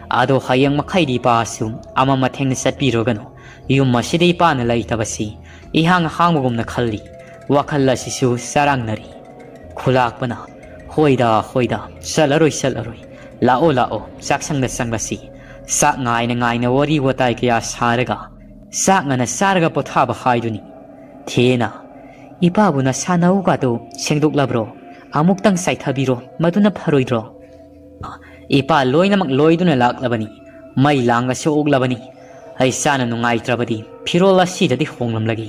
ꯑꯗꯣ ꯍꯌꯦꯡ ꯃꯈꯩꯗꯤ ꯏꯄꯥꯁꯨ ꯑꯃꯝ ꯑꯊꯦꯡꯅ ꯆꯠꯄꯤꯔꯨꯒꯅꯨ꯫ ꯌꯨꯝ ꯑꯁꯤꯗ ꯏꯄꯥꯅ ꯂꯩꯇꯕꯁꯤ ꯏꯍꯥꯡ ꯍꯥꯡꯕꯒꯨꯝꯅ ꯈꯜꯂꯤ꯫ ꯋꯥꯈꯜ ꯑꯁꯤꯁꯨ ꯆꯔꯥꯡꯅꯔꯤ꯫" ꯈꯨꯂꯥꯛꯄꯅ, "ꯍꯣꯏꯗ, ꯍꯣꯏꯗ, ꯆꯠꯂꯔꯣꯏ, ꯆꯠꯂꯔꯣꯏ꯫ ꯂꯥꯛꯑꯣ, ꯂꯥꯛꯑꯣ, ꯆꯥꯛꯁꯪꯗ ꯆꯪꯂꯁꯤ꯫ ꯆꯥꯛ ꯉꯥꯏꯅ ꯉꯥꯏꯅ ꯋꯥꯔꯤ ꯋꯥꯇꯥꯏ ꯀꯌꯥ ꯁꯥꯔꯒ ꯆꯥꯛ ꯉꯟꯅ ꯆꯥꯔꯒ ꯄꯣꯊꯥꯕ ꯍꯥꯏꯗꯨꯅꯤ꯫ ꯊꯦꯅ, ꯏꯄꯥꯕꯨ ꯅꯁꯥ ꯅꯎꯒꯗꯨ ꯁꯦꯡꯗꯣꯛꯂꯕ꯭ꯔꯣ? ꯑꯃꯨꯛꯇꯪ ꯆꯥꯏꯊꯕꯤꯔꯣ, ꯃꯗꯨꯅ ꯐꯔꯣꯏꯗ꯭ꯔꯣ?" "ꯏꯄꯥ ꯂꯣꯏꯅꯃꯛ ꯂꯣꯏꯗꯨꯅ ꯂꯥꯛꯂꯕꯅꯤ꯫ ꯃꯩ ꯂꯥꯡꯒꯁꯨ ꯑꯣꯛꯂꯕꯅꯤ꯫ ꯑꯩ ꯏꯆꯥꯅ ꯅꯨꯡꯉꯥꯏꯇ꯭ꯔꯕꯗꯤ ꯐꯤꯔꯣꯜ ꯑꯁꯤꯗꯗꯤ ꯍꯣꯡꯂꯝꯂꯒꯦ꯫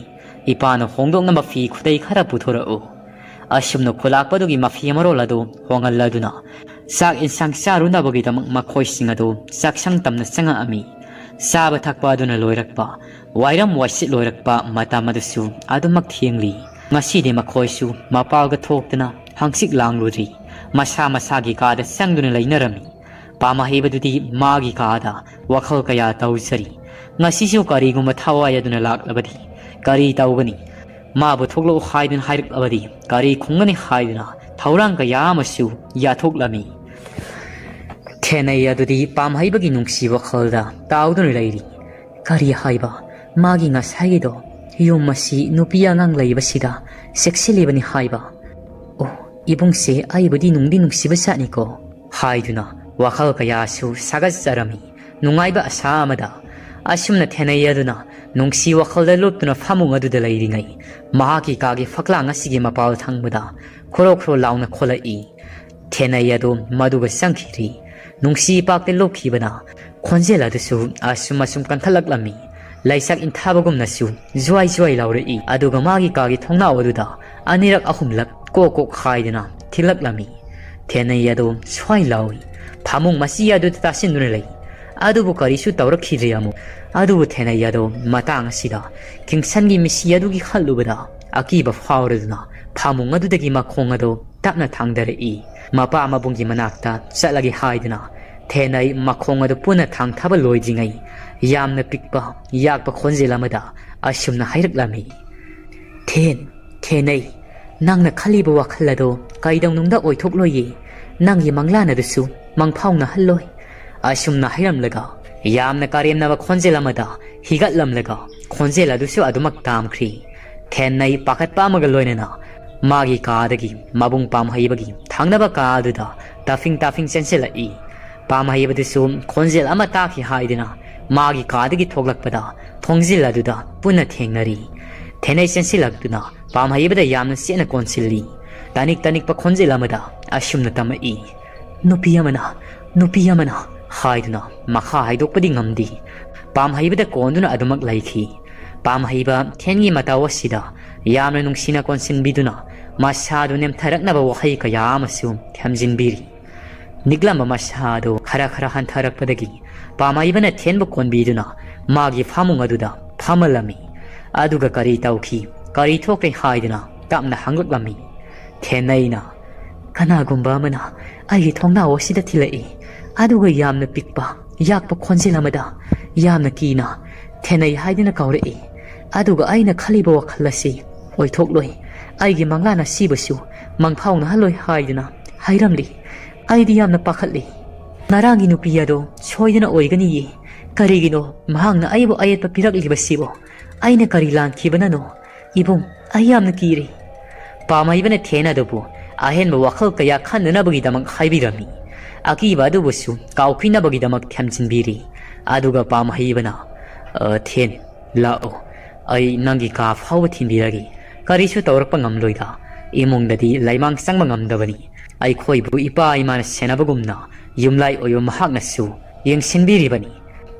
ꯏꯄꯥꯅ ꯍꯣꯡꯗꯣꯛꯅꯕ ꯐꯤ ꯈꯨꯗꯩ ꯈꯔ ꯄꯨꯊꯣꯔꯛꯎ꯫" ꯑꯁꯨꯝꯅ ꯈꯨꯂꯥꯛꯄꯗꯨꯒꯤ ꯃꯐꯤ ꯑꯃꯔꯣꯜ ꯑꯗꯨ ꯍꯣꯡꯍꯜꯂꯗꯨꯅ ꯆꯥꯛ ꯏꯟꯁꯥꯡ ꯆꯥꯔꯨꯅꯕꯒꯤꯗꯃꯛ ꯃꯈꯣꯏꯁꯤꯡ ꯑꯗꯨ ꯆꯥꯛꯁꯪ ꯇꯝꯅ ꯆꯪꯉꯛꯑꯝꯃꯤ꯫ ꯆꯥꯕ ꯊꯛꯄ ꯑꯗꯨꯅ ꯂꯣꯏꯔꯛꯄ, ꯋꯥꯏꯔꯝ ꯋꯥꯏꯁꯤꯠ ꯂꯣꯏꯔꯛꯄ ꯃꯇꯝ ꯑꯗꯨꯁꯨ ꯑꯗꯨꯃꯛ ꯊꯦꯡꯂꯤ꯫ ꯉꯁꯤꯗꯤ ꯃꯈꯣꯏꯁꯨ ꯃꯄꯥꯜꯒ ꯊꯣꯛꯇꯅ ꯍꯪꯆꯤꯠ ꯂꯥꯡꯂꯨꯗ꯭ꯔꯤ꯫ ꯃꯁꯥ ꯃꯁꯥꯒꯤ ꯀꯥꯗ ꯆꯪꯗꯨꯅ ꯂꯩꯅꯔꯝꯃꯤ꯫ ꯄꯥꯝꯍꯩꯕꯗꯨꯗꯤ ꯃꯥꯒꯤ ꯀꯥꯗ ꯋꯥꯈꯜ ꯀꯌꯥ ꯇꯧꯖꯔꯤ꯫ ꯉꯁꯤꯁꯨ ꯀꯔꯤꯒꯨꯝꯕ ꯊꯋꯥꯏ ꯑꯗꯨꯅ ꯂꯥꯛꯂꯕꯗꯤ ꯀꯔꯤ ꯇꯧꯒꯅꯤ? ꯃꯥꯕꯨ ꯊꯣꯛꯂꯛꯎ ꯍꯥꯏꯗꯨꯅ ꯍꯥꯏꯔꯛꯂꯕꯗꯤ ꯀꯔꯤ ꯈꯨꯝꯒꯅꯤ ꯍꯥꯏꯗꯨꯅ ꯊꯧꯔꯥꯡ ꯀꯌꯥ ꯑꯃꯁꯨ ꯌꯥꯊꯣꯛꯂꯝꯃꯤ꯫ ꯊꯦꯅꯩ ꯑꯗꯨꯗꯤ ꯄꯥꯝꯍꯩꯕꯒꯤ ꯅꯨꯡꯁꯤ ꯋꯥꯈꯜꯗ ꯇꯥꯎꯗꯨꯅ ꯂꯩꯔꯤ꯫ ꯀꯔꯤ ꯍꯥꯏꯕ? ꯃꯥꯒꯤ ꯉꯁꯥꯏꯒꯤꯗꯣ, ꯌꯨꯝ ꯑꯁꯤ ꯅꯨꯄꯤ ꯑꯉꯥꯡ ꯂꯩꯕꯁꯤꯗ ꯆꯦꯛꯁꯤꯜꯂꯤꯕꯅꯤ ꯍꯥꯏꯕ? ꯑꯣ, ꯏꯕꯨꯡꯁꯦ ꯑꯩꯕꯨꯗꯤ ꯅꯨꯡꯗꯤ ꯅꯨꯡꯁꯤꯕ ꯖꯥꯠꯅꯤꯀꯣ, ꯍꯥꯏꯗꯨꯅ ꯋꯥꯈꯜ ꯀꯌꯥꯁꯨ ꯁꯥꯒꯠꯆꯔꯝꯃꯤ꯫ ꯅꯨꯡꯉꯥꯏꯕ ꯑꯁꯥ ꯑꯃꯗ ꯑꯁꯨꯝꯅ ꯊꯦꯅꯩ ꯑꯗꯨꯅ ꯅꯨꯡꯁꯤ ꯋꯥꯈꯜꯗ ꯂꯨꯞꯇꯨꯅ ꯐꯃꯨꯡ ꯑꯗꯨꯗ ꯂꯩꯔꯤꯉꯩ, ꯃꯍꯥꯛꯀꯤ ꯀꯥꯒꯤ ꯐꯛꯂꯥꯡ ꯑꯁꯤꯒꯤ ꯃꯄꯥꯜ ꯊꯪꯕꯗ ꯈꯣꯔꯣ ꯈꯣꯔꯣ ꯂꯥꯎꯅ ꯈꯣꯂꯛꯏ꯫ ꯊꯦꯅꯩ ꯑꯗꯨ ꯃꯗꯨꯒ ꯆꯪꯈꯤꯗ꯭ꯔꯤ꯫ ꯅꯨꯡꯁꯤ ꯏꯄꯥꯛꯇ ꯂꯨꯞꯈꯤꯕꯅ ꯈꯣꯟꯖꯦꯜ ꯑꯗꯨꯁꯨ ꯑꯁꯨꯝ ꯑꯁꯨꯝ ꯀꯟꯈꯠꯂꯛꯂꯝꯃꯤ꯫ ꯂꯩꯆꯥꯛ ꯏꯟꯊꯕꯒꯨꯝꯅꯁꯨ ꯖ꯭ꯋꯥꯏ ꯖ꯭ꯋꯥꯏ ꯂꯥꯎꯔꯛꯏ꯫ ꯑꯗꯨꯒ ꯃꯥꯒꯤ ꯀꯥꯒꯤ ꯊꯣꯡꯅꯥꯎ ꯑꯗꯨꯗ ꯑꯅꯤꯔꯛ ꯑꯍꯨꯝꯂꯛ ꯀꯣꯛ ꯀꯣꯛ ꯍꯥꯏꯗꯨꯅ ꯊꯤꯜꯂꯛꯂꯝꯃꯤ꯫ ꯊꯦꯅꯩ ꯑꯗꯨ ꯁ꯭ꯋꯥꯏ ꯂꯥꯎꯏ꯫ ꯐꯃꯨꯡ ꯃꯆꯤ ꯑꯗꯨꯗ ꯇꯥꯁꯤꯟꯗꯨꯅ ꯂꯩ꯫ ꯑꯗꯨꯕꯨ ꯀꯔꯤꯁꯨ ꯇꯧꯔꯛꯈꯤꯗ꯭ꯔꯦ ꯑꯃꯨꯛ꯫ ꯑꯗꯨꯕꯨ ꯊꯦꯅꯩ ꯑꯗꯨ ꯃꯇꯥꯡ ꯑꯁꯤꯗ ꯀꯤꯡꯁꯟꯒꯤ ꯃꯤꯁꯤ ꯑꯗꯨꯒꯤ ꯈꯜꯂꯨꯕꯗ ꯑꯀꯤꯕ ꯐꯥꯎꯔꯗꯨꯅ ꯐꯃꯨꯡ ꯑꯗꯨꯗꯒꯤ ꯃꯈꯣꯡ ꯑꯗꯨ ꯇꯞꯅ ꯊꯥꯡꯗꯔꯛꯏ꯫ ꯃꯄꯥ ꯃꯕꯨꯡꯒꯤ ꯃꯅꯥꯛꯇ ꯆꯠꯂꯒꯦ ꯍꯥꯏꯗꯨꯅ ꯊꯦꯅꯩ ꯃꯈꯣꯡ ꯑꯗꯨ ꯄꯨꯟꯅ ꯊꯥꯡꯊꯕ ꯂꯣꯏꯗ꯭ꯔꯤꯉꯩ, ꯌꯥꯝꯅ ꯄꯤꯛꯄ ꯌꯥꯛꯄ ꯈꯣꯟꯖꯦꯜ ꯑꯃꯗ ꯑꯁꯨꯝꯅ ꯍꯥꯏꯔꯛꯂꯝꯃꯤ꯫ "ꯊꯦꯟ, ꯊꯦꯅꯩ, ꯅꯪꯅ ꯈꯜꯂꯤꯕ ꯋꯥꯈꯜ ꯑꯗꯣ ꯀꯩꯗꯧꯅꯨꯡꯗ ꯑꯣꯏꯊꯣꯛꯂꯣꯏꯌꯦ꯫ ꯅꯪꯒꯤ ꯃꯪꯂꯥꯟ ꯑꯗꯨꯁꯨ ꯃꯪꯐꯥꯎꯅꯍꯜꯂꯣꯏ"꯫ ꯑꯁꯨꯝꯅ ꯍꯥꯏꯔꯝꯂꯒ ꯌꯥꯝꯅ ꯀꯔꯦꯝꯅꯕ ꯈꯣꯟꯖꯦꯜ ꯑꯃꯗ ꯍꯤꯒꯠꯂꯝꯂꯒ ꯈꯣꯟꯖꯦꯜ ꯑꯗꯨꯁꯨ ꯑꯗꯨꯃꯛ ꯇꯥꯝꯈ꯭ꯔꯤ꯫ ꯊꯦꯟꯅꯩ ꯄꯥꯈꯠꯄ ꯑꯃꯒ ꯂꯣꯏꯅꯅ ꯃꯥꯒꯤ ꯀꯥꯗꯒꯤ ꯃꯕꯨꯡ ꯄꯥꯝꯍꯩꯕꯒꯤ ꯊꯪꯅꯕ ꯀꯥ ꯑꯗꯨꯗ ꯇꯥꯐꯤꯡ ꯇꯥꯐꯤꯡ ꯆꯦꯟꯁꯤꯜꯂꯛꯏ꯫ ꯄꯥꯝꯍꯩꯕꯗꯨꯁꯨ ꯈꯣꯟꯖꯦꯜ ꯑꯃ ꯇꯥꯈꯤ ꯍꯥꯏꯗꯨꯅ ꯃꯥꯒꯤ ꯀꯥꯗꯒꯤ ꯊꯣꯛꯂꯛꯄꯗ ꯊꯣꯡꯖꯤꯜ ꯑꯗꯨꯗ ꯄꯨꯟꯅ ꯊꯦꯡꯅꯔꯤ꯫ ꯊꯦꯅꯩ ꯆꯦꯟꯁꯤꯜꯂꯛꯇꯨꯅ ꯄꯥꯝꯍꯩꯕꯗ ꯌꯥꯝꯅ ꯆꯦꯠꯅ ꯀꯣꯟꯁꯤꯜꯂꯤ꯫ ꯇꯅꯤꯛ ꯇꯅꯤꯛꯄ ꯈꯣꯟꯖꯦꯜ ꯑꯃꯗ ꯑꯁꯨꯝꯅ ꯇꯝꯃꯛꯏ, "ꯅꯨꯄꯤ ꯑꯃꯅ, ꯅꯨꯄꯤ ꯑꯃꯅ" ꯍꯥꯏꯗꯨꯅ ꯃꯈꯥ ꯍꯥꯏꯗꯣꯛꯄꯗꯤ ꯉꯝꯗꯦ꯫ ꯄꯥꯝꯍꯩꯕꯗ ꯀꯣꯟꯗꯨꯅ ꯑꯗꯨꯃꯛ ꯂꯩꯈꯤ꯫ ꯄꯥꯝꯍꯩꯕ ꯊꯦꯟꯒꯤ ꯃꯇꯧ ꯑꯁꯤꯗ ꯌꯥꯝꯅ ꯅꯨꯡꯁꯤꯅ ꯀꯣꯟꯁꯤꯟꯕꯤꯗꯨꯅ ꯃꯁꯥꯗꯨ ꯅꯦꯝꯊꯔꯛꯅꯕ ꯋꯥꯍꯩ ꯀꯌꯥ ꯑꯃꯁꯨ ꯊꯝꯖꯤꯟꯕꯤꯔꯤ꯫ ꯅꯤꯛꯂꯝꯕ ꯃꯁꯥꯗꯨ ꯈꯔ ꯈꯔ ꯍꯟꯊꯔꯛꯄꯗꯒꯤ ꯄꯥꯝꯍꯩꯕꯅ ꯊꯦꯟꯕꯨ ꯀꯣꯟꯕꯤꯗꯨꯅ ꯃꯥꯒꯤ ꯐꯃꯨꯡ ꯑꯗꯨꯗ ꯐꯝꯍꯜꯂꯝꯃꯤ꯫ ꯑꯗꯨꯒ ꯀꯔꯤ ꯇꯧꯈꯤ, ꯀꯔꯤ ꯊꯣꯛꯈ꯭ꯔꯦ ꯍꯥꯏꯗꯨꯅ ꯇꯞꯅ ꯍꯪꯂꯛꯂꯝꯃꯤ꯫ ꯊꯦꯟꯅꯩꯅ, "ꯀꯅꯥꯒꯨꯝꯕ ꯑꯃꯅ ꯑꯩꯒꯤ ꯊꯣꯡꯅꯥꯎ ꯑꯁꯤꯗ ꯊꯤꯜꯂꯛꯏ, ꯑꯗꯨꯒ ꯌꯥꯝꯅ ꯄꯤꯛꯄ, ꯌꯥꯛꯄ ꯈꯣꯟꯖꯦꯜ ꯑꯃꯗ ꯌꯥꯝꯅ ꯀꯤꯅ ꯊꯦꯟꯅꯩ ꯍꯥꯏꯗꯨꯅ ꯀꯧꯔꯛꯏ꯫ ꯑꯗꯨꯒ ꯑꯩꯅ ꯈꯜꯂꯤꯕ ꯋꯥꯈꯜ ꯑꯁꯤ ꯑꯣꯏꯊꯣꯛꯂꯣꯏ꯫ ꯑꯩꯒꯤ ꯃꯪꯂꯥꯟ ꯑꯁꯤꯕꯨꯁꯨ ꯃꯪꯐꯥꯎꯅꯍꯜꯂꯣꯏ ꯍꯥꯏꯗꯨꯅ ꯍꯥꯏꯔꯝꯂꯤ꯫ ꯑꯩꯗꯤ ꯌꯥꯝꯅ ꯄꯥꯈꯠꯂꯤ꯫ ꯉꯔꯥꯡꯒꯤ ꯅꯨꯄꯤ ꯑꯗꯣ ꯁꯣꯏꯗꯅ ꯑꯣꯏꯒꯅꯤꯌꯦ꯫ ꯀꯔꯤꯒꯤꯅꯣ ꯃꯍꯥꯛꯅ ꯑꯩꯕꯨ ꯑꯌꯦꯠꯄ ꯄꯤꯔꯛꯂꯤꯕꯁꯤꯕꯣ? ꯑꯩꯅ ꯀꯔꯤ ꯂꯥꯟꯈꯤꯕꯅꯅꯣ? ꯏꯕꯨꯡ, ꯑꯩ ꯌꯥꯝꯅ ꯀꯤꯔꯦ꯫ ꯄꯥꯝꯍꯩꯕꯅ ꯊꯦꯟ ꯑꯗꯨꯕꯨ ꯑꯍꯦꯟꯕ ꯋꯥꯈꯜ ꯀꯌꯥ ꯈꯟꯗꯅꯕꯒꯤꯗꯃꯛ ꯍꯥꯏꯕꯤꯔꯝꯃꯤ꯫ ꯑꯀꯤꯕ ꯑꯗꯨꯕꯨꯁꯨ ꯀꯥꯎꯈꯤꯅꯕꯒꯤꯗꯃꯛ ꯊꯦꯝꯖꯤꯟꯕꯤꯔꯤ꯫ ꯑꯗꯨꯒ ꯄꯥꯝꯍꯩꯕꯅ, "ꯑ, ꯊꯦꯟ, ꯂꯥꯛꯑꯣ꯫ ꯑꯩ ꯅꯪꯒꯤ ꯀꯥ ꯐꯥꯎꯕ ꯊꯤꯟꯕꯤꯔꯒꯦ꯫ ꯀꯔꯤꯁꯨ ꯇꯧꯔꯛꯄ ꯉꯝꯂꯣꯏꯗ꯫ ꯏꯃꯨꯡꯗꯗꯤ ꯂꯩꯃꯥꯡ ꯆꯪꯕ ꯉꯝꯗꯕꯅꯤ꯫ ꯑꯩꯈꯣꯏꯕꯨ ꯏꯄꯥ ꯏꯃꯥꯅ ꯁꯦꯟꯅꯕꯒꯨꯝꯅ ꯌꯨꯝꯂꯥꯏ ꯑꯣꯏꯕ ꯃꯍꯥꯛꯅꯁꯨ ꯌꯦꯡꯁꯤꯟꯕꯤꯔꯤꯕꯅꯤ꯫